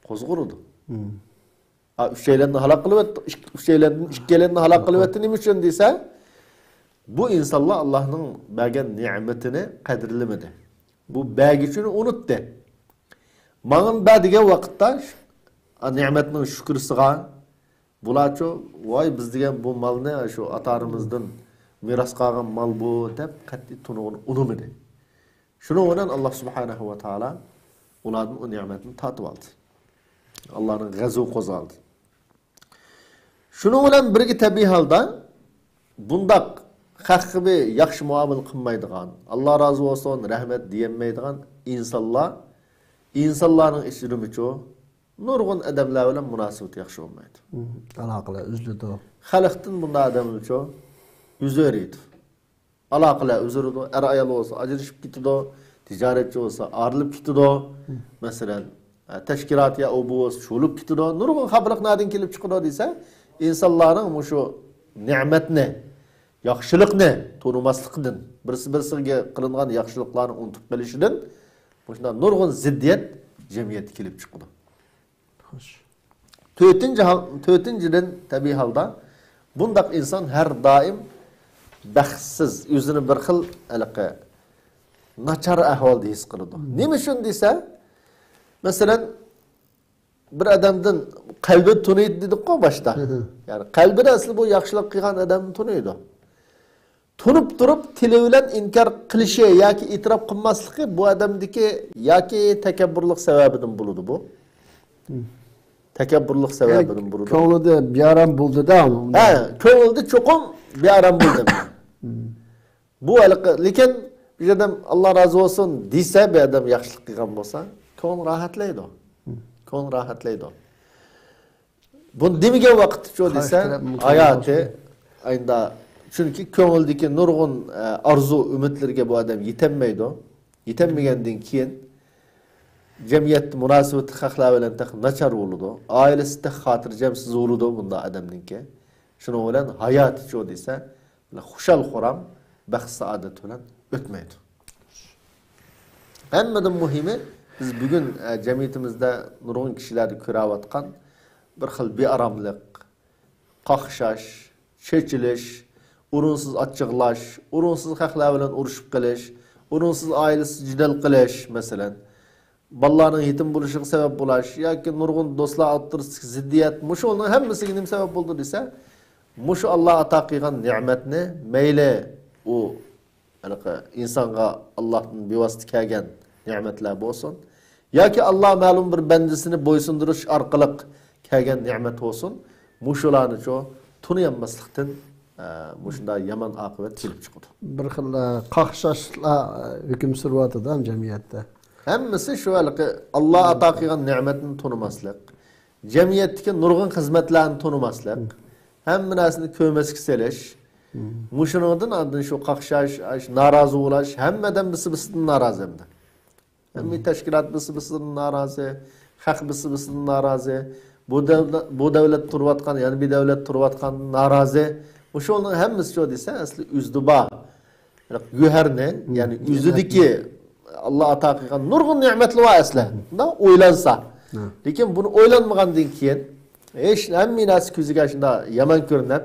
قوزغىلىدۇ. مم. ئا، ئۈچەيلەننى ھالاك قىلىۋەتتى، ئىك-، ئۈچەيلەن-، ئىككىيلەننى ھالاك قىلىۋەتتى. نېمە ئۈچۈن دېسە، بۇ ئىنسانلار ئاللانىڭ بەرگەن نېمىتىنى قەدىرلىمىدى. بۇ بەرگۈچىنى ئۇنتتى. ماڭا بەر دېگەن ۋاقىتتا، ئا، نېمەتنىڭ شۈكرىسىغا، بۇلارچۇ، ۋاي، بىز دېگەن بۇ مالنى شۇ ئاتا-ئانىمىزدىن مىراس قالغان مال بۇ، دەپ قەتئىي تونۇغىنى ئۇنىمىدى. شۇنىڭ بىلەن ئاللا سۇبھانەھۇ ۋە تائالا ئۇلاردىن ئۇ نېمەتنى تارتىۋالدى. ئاللانىڭ غەزىپى قوزغالدى. شۇنىڭ بىلەن بىرگە تەبىئىي ھالدا بۇنداق خەققە بىر ياخشى مۇئامىلە قىلمايدىغان، ئاللا رازى بولسۇن، رەھمەت دېيەلمەيدىغان ئىنسانلار، ئىنسانلارنىڭ ئىچىدىمۇچۇ نۇرغۇن ئادەملەر بىلەن مۇناسىۋىتى ياخشى بولمايدۇ. مم، ئالاقىلەر ئۈزۈلىدۇ. خەلقتىن بۇنداق ئادەملەرچۇ يۈز ئۆرۈيدۇ. ئالاقىلەر ئۈزۈلىدۇ. ئەر-ئايال بولسا ئاجرىشىپ كېتىدۇ. تىجارەتچى بولسا ئايرىلىپ كېتىدۇ. مم. مەسىلەن، تەشكىلات يا ئۇ بۇ بولسا چۇۋۇلۇپ كېتىدۇ. نۇرغۇن خاپىلىق نەدىن كېلىپ چىقىدۇ دېسە، ئىنسانلارنىڭ مۇشۇ نېمەتنى، ياخشىلىقنى تونۇماسلىقىدىن، بىرسى بىرسىگە قىلىنغان ياخشىلىقلارنى ئۇنتۇپ قېلىشىدىن مۇشۇنداق نۇرغۇن زىددىيەت جەمئىيەتتە كېلىپ چىقىدۇ. خوش. تۆتىنچى ھال، تۆتىنچىدىن، تەبىئىي ھالدا بۇنداق ئىنسان ھەر دائىم بەختسىز، ئۆزىنى بىر خىل ھېلىقى ناچار ئەھۋالدا ھېس قىلىدۇ. مم. نېمە ئۈچۈن دېسە، مەسىلەن، بىر ئادەمدىن قەلبى تونۇيدۇ دېدۇققۇ باشتا. ھە، ھە. يەنى قەلبىدە ئەسلى بۇ ياخشىلىق قىلغان ئادەمنى تونۇيدۇ. تونۇپ تۇرۇپ تىلى بىلەن ئىنكار قىلىشى ياكى ئېتىراپ قىلماسلىقى بۇ ئادەمدىكى ياكى تەكەببۇرلۇق سەۋەبىدىن بولىدۇ بۇ. مم. تەكەببۇرلۇق سەۋەبىدىن بولىدۇ. كۆڭلىدە بىئارام بولدى-دە. ھە، كۆڭلىدە چوقۇم بىئارام بولدى. مم. بۇ ھېلىقى، لېكىن بىر ئادەم ئاللا رازى بولسۇن دېسە، بىر ئادەم ياخشىلىق قىلغان بولسا، كۆڭۈل راھەتلەيدۇ. مم. كۆڭۈل راھەتلەيدۇ. بۇنى دېمىگەن ۋاقىتتىچۇ دېسە، ھاياتى ئايندا، چۈنكى كۆڭلىدىكى نۇرغۇن، ئە، ئارزۇ ئۈمىدلىرىگە بۇ ئادەم يېتەلمەيدۇ. يېتەلمىگەندىن كېيىن جەمئىيەتتە مۇناسىۋىتى خەقلەر بىلەن تېخى ناچار بولىدۇ. ئائىلىسى تېخى خاتىرجەمسىز بولىدۇ بۇنداق ئادەمنىڭكى. شۇنىڭ بىلەن ھاياتىچۇ دېسە، خۇشال-خۇرام، بەخت سائادەت بىلەن ئۆتمەيدۇ. ھەممىدىن مۇھىمى، بىز بۈگۈن، ئە، جەمئىيىتىمىزدە نۇرغۇن كىشىلەردە كۆرۈۋاتقان بىر خىل بىئاراملىق، قاقشاش، چېچىلىش، ئورۇنسىز ئاچچىقلاش، ئورۇنسىز خەقلەر بىلەن ئۇرۇشۇپ قېلىش، ئورۇنسىز ئائىلىسىز جېدەل قىلىش، مەسىلەن، بالىلارنىڭ يېتىم بولۇشىغا سەۋەب بولاش ياكى نۇرغۇن دوستلار ئوتتۇرىسىدىكى زىددىيەت، مۇشۇنىڭ ھەممىسىگە نېمە سەۋەب بولىدۇ دېسە، مۇشۇ ئاللا ئاتا قىلغان نېمەتنى مەيلى ئۇ ھېلىقى ئىنسانغا ئاللاھتىن بىۋاسىتە كەلگەن نېمەتلەر بولسۇن ياكى ئاللا مەلۇم بىر بەندىسىنى بويسۇندۇرۇش ئارقىلىق كەلگەن نېمەت بولسۇن، مۇشۇلارنىچۇ تونۇيالماسلىقتىن، ئە، مۇشۇنداق يامان ئاقىۋەت كېلىپ چىقىدۇ. بىر خىل، ئە، قاقشاشلار، ئە، ھۆكۈم سۈرۈۋاتىدۇ ھەم جەمئىيەتتە. ھەممىسى شۇ ھېلىقى ئاللا ئاتا قىلغان نېمەتنى تونۇماسلىق، جەمئىيەتتىكى نۇرغۇن خىزمەتلەرنى تونۇماسلىق، ھەممە نەرسىنى كۆرمەسكە سېلىش. مۇشۇنىڭدىن ئاندىن شۇ قاقشاش، ئاش-، نارازى بولاش، ھەممە ئادەم بىسى-بىسىدىن نارازى ئەمدى. ھەممە تەشكىلات بىسى-بىسىدىن نارازى، خەق بىسى-بىسىدىن نارازى، بۇ دەۋلەت، بۇ دەۋلەت تۇرۇۋاتقان، يەنە بىر دەۋلەت تۇرۇۋاتقان نارازى. مۇشۇنىڭ ھەممىسى شۇ دېسە، ئەسلى ئۆزىدە بار. يەنى گۆھەرنى، يەنى ئۆزىدىكى ئاللا ئاتا قىلغان نۇرغۇن نېمەتلەر بار ئەسلى. بۇنداق ئويلانسا. لېكىن بۇنى ئويلانمىغاندىن كېيىن، ھېچ ھەممە نەرسە كۆزىگە شۇنداق يامان كۆرۈنۈپ،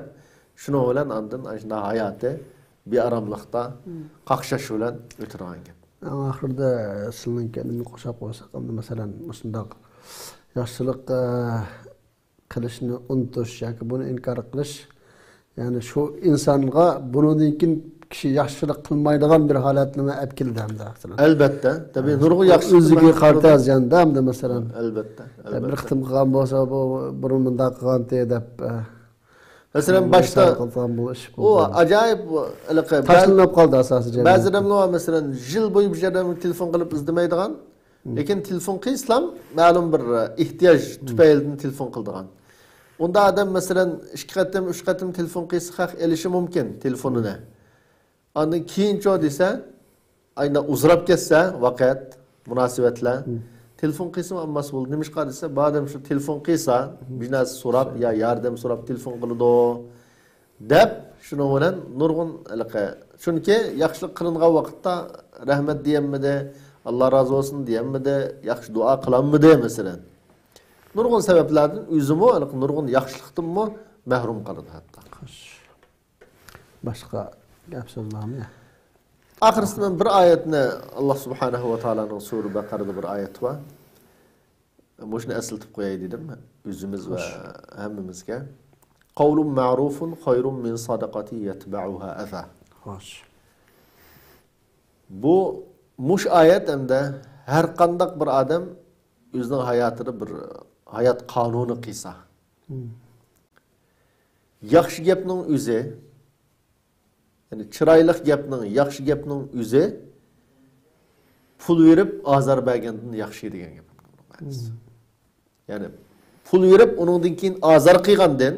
شۇنىڭ بىلەن ئاندىن شۇنداق ھاياتى بىئاراملىقتا، قاقشاش بىلەن ئۆتىدىغان گەپ. ئەڭ ئاخىرىدا سىلىنىڭكى نېمە قوشاپ قويساق، ئەمدى مەسىلەن، مۇشۇنداق ياخشىلىق، ئە، قىلىشنى ئۇنتۇش ياكى بۇنى ئىنكار قىلىش، يەنى شۇ ئىنسانغا بۇنىڭدىن كېيىن كىشى ياخشىلىق قىلمايدىغان بىر ھالەتنىمۇ ئەپ كېلىدۇ ئەمدى، مەسىلەن. ئەلبەتتە، تەبىئىي، نۇرغۇن ياخشىلىق ئۆزىگە قارىتا زىياندا ئەمدى، مەسىلەن. ئەلبەتتە، بىر قېتىم قىلغان بولسا، بۇ بۇرۇن مۇنداق قىلغانتى دەپ، ئە، مەسىلەن، باشتا ئۇ ئاجايىپ، ھېلىقى تاشلىنىپ قالدى ئاساسىي جەمئىيەتتە. بەزى ئادەملەر بار، مەسىلەن، يىل بويى بىر ئادەمگە تېلېفون قىلىپ ئىزدىمەيدىغان، لېكىن تېلېفون قىلسىلا مەلۇم بىر ئېھتىياج تۈپەيلىدىن تېلېفون قىلىدىغان. ئۇنداق ئادەم، مەسىلەن، ئىككى قېتىم، ئۈچ قېتىم تېلېفون قىلسا، خەق ئېلىشى مۇمكىن تېلېفونىنى. ئاندىن كېيىنچۇ دېسە، ئاينا ئۇزىراپ كەتسە ۋاقىت، مۇناسىۋەتلەر، تېلېفون قىلسىمۇ ئالماس بولدى. نېمىشقا دېسە، بۇ ئادەم شۇ تېلېفون قىلسا، بىر نەرسە سوراپ يا ياردەم سوراپ تېلېفون قىلىدۇ، دەپ، شۇنىڭ بىلەن نۇرغۇن ھېلىقى. چۈنكى ياخشىلىق قىلىنغان ۋاقىتتا رەھمەت دېيەلمىدى، ئاللا رازى بولسۇن دېيەلمىدى، ياخشى دۇئا قىلالمىدى، مەسىلەن. نۇرغۇن سەۋەبلەردىن ئۆزىمۇ ھېلىقى نۇرغۇن ياخشىلىقتىنمۇ مەھرۇم قالىدۇ ھەتتا. خوش. باشقا گەپ سۆز بارمۇ؟ ئاخىرسىدا مەن بىر ئايەتنى، ئاللا سۇبھانەھۇ ۋە تائالانىڭ سۈرە بەقەرىدە بىر ئايەت بار. مۇشۇنى ئەسلىتىپ قوياي دېدىم ئۆزىمىز ۋە ھەممىمىزگە. قەۋلۇن مەرۇفۇن خەيرۇن مىن سەدەقەتىن يەتبەئۇھا ئەزا. خوش. بۇ، مۇشۇ ئايەت ئەمدى ھەر قانداق بىر ئادەم ئۆزىنىڭ ھاياتىدا بىر ھايات قانۇنى قىلسا، ياخشى گەپنىڭ ئۆزى، يەنى چىرايلىق گەپنىڭ، ياخشى گەپنىڭ ئۆزى پۇل بېرىپ ئازار بەرگەندىن ياخشى دېگەن گەپ. يەنى پۇل بېرىپ ئۇنىڭدىن كېيىن ئازار قىلغاندىن،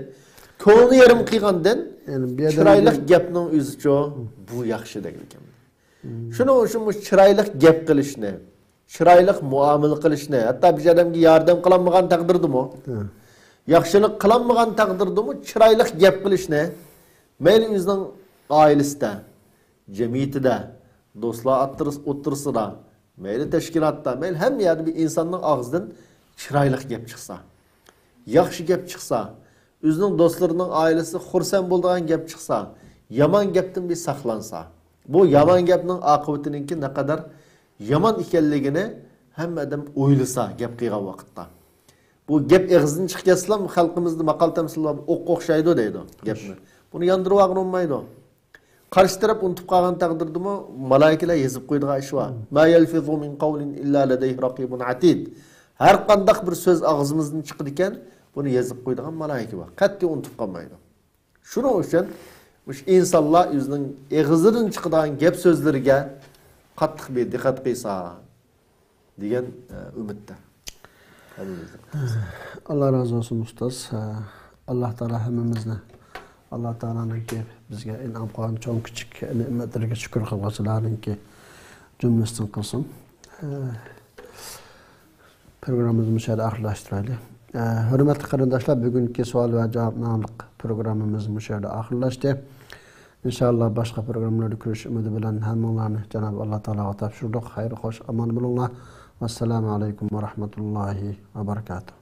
كۆڭلىنى يېرىم قىلغاندىن، يەنى بۇ يەردە چىرايلىق گەپنىڭ ئۆزىچۇ بۇ ياخشى دېگەن گەپ. شۇنىڭ ئۈچۈن بۇ چىرايلىق گەپ قىلىشنى، چىرايلىق مۇئامىلە قىلىشنى، ھەتتا بىر ئادەمگە ياردەم قىلالمىغان تەقدىردىمۇ، ياخشىلىق قىلالمىغان تەقدىردىمۇ چىرايلىق گەپ قىلىشنى، مەيلى ئۆزىنىڭ ئائىلىسىدە، جەمئىيىتىدە، دوستلار ئوتتۇرىسىدا، مەيلى تەشكىلاتتا، مەيلى ھەممە يەردە بىر ئىنساننىڭ ئاغزىدىن چىرايلىق گەپ چىقسا، ياخشى گەپ چىقسا، ئۆزىنىڭ دوستلىرىنىڭ ئائىلىسى خۇرسەن بولىدىغان گەپ چىقسا، يامان گەپتىن بىر ساقلانسا، بۇ يامان گەپنىڭ ئاقىۋىتىنىڭكى نەقەدەر يامان ئىكەنلىكىنى ھەممە ئادەم ئويلىسا گەپ قىلغان ۋاقىتتا. بۇ گەپ ئېغىزدىن چىقىپ كەتسىلا، خەلقىمىزدە ماقال-تەمسىل بار، ئوققا ئوخشايدۇ دەيدۇ گەپنى. بۇنى ياندۇرۇۋالغىلى بولمايدۇ. قارشى تەرەپ ئۇنتۇپ قالغان تەقدىردىمۇ مالايىكىلەر يېزىپ قويىدىغان ئىش بار. ما يەلفىزۇ مىن قەۋلىن ئىللا لەدەيھى رەقىبۇن ئەتىد. ھەر قانداق بىر سۆز ئاغزىمىزدىن چىقىدىكەن، بۇنى يېزىپ قويىدىغان مالايىكە بار. قەتئىي ئۇنتۇپ قالمايدۇ. شۇنىڭ ئۈچۈن مۇشۇ ئىنسانلار ئۆزىنىڭ ئېغىزىدىن چىقىدىغان گەپ سۆزلىرىگە قاتتىق بىر دىققەت قىلسا دېگەن، ئە، ئۈمىدتە. ئاللا رازى بولسۇن، ئۇستاز. ئە، ئاللا تائالا ھەممىمىزنى، ئاللا تائالانىڭكى بىزگە ئىنئام قىلغان چوڭ كىچىك نېمەتلىرىگە شۈكۈر قىلغۇچىلارنىڭكى جۈملىسىدىن قىلسۇن. ئە، پروگراممىمىزنى مۇشۇ يەردە ئاخىرلاشتۇرايلى. ئە، ھۆرمەتلىك قېرىنداشلار، بۈگۈنكى سوئال ۋە جاۋاب ناملىق پروگراممىمىز مۇشۇ يەردە ئاخىرلاشتى. ئىنشائاللا، باشقا پروگراممىلاردا كۆرۈشۈش ئۈمىدى بىلەن ھەممىڭلارنى جانابى ئاللا تائالاغا تاپشۇردۇق. خەير، خوش، ئامان بولۇڭلار. ۋەسسالامۇ ئەلەيكۇم ۋە رەھمەتۇللاھى ۋە بەرىكاتۇھ.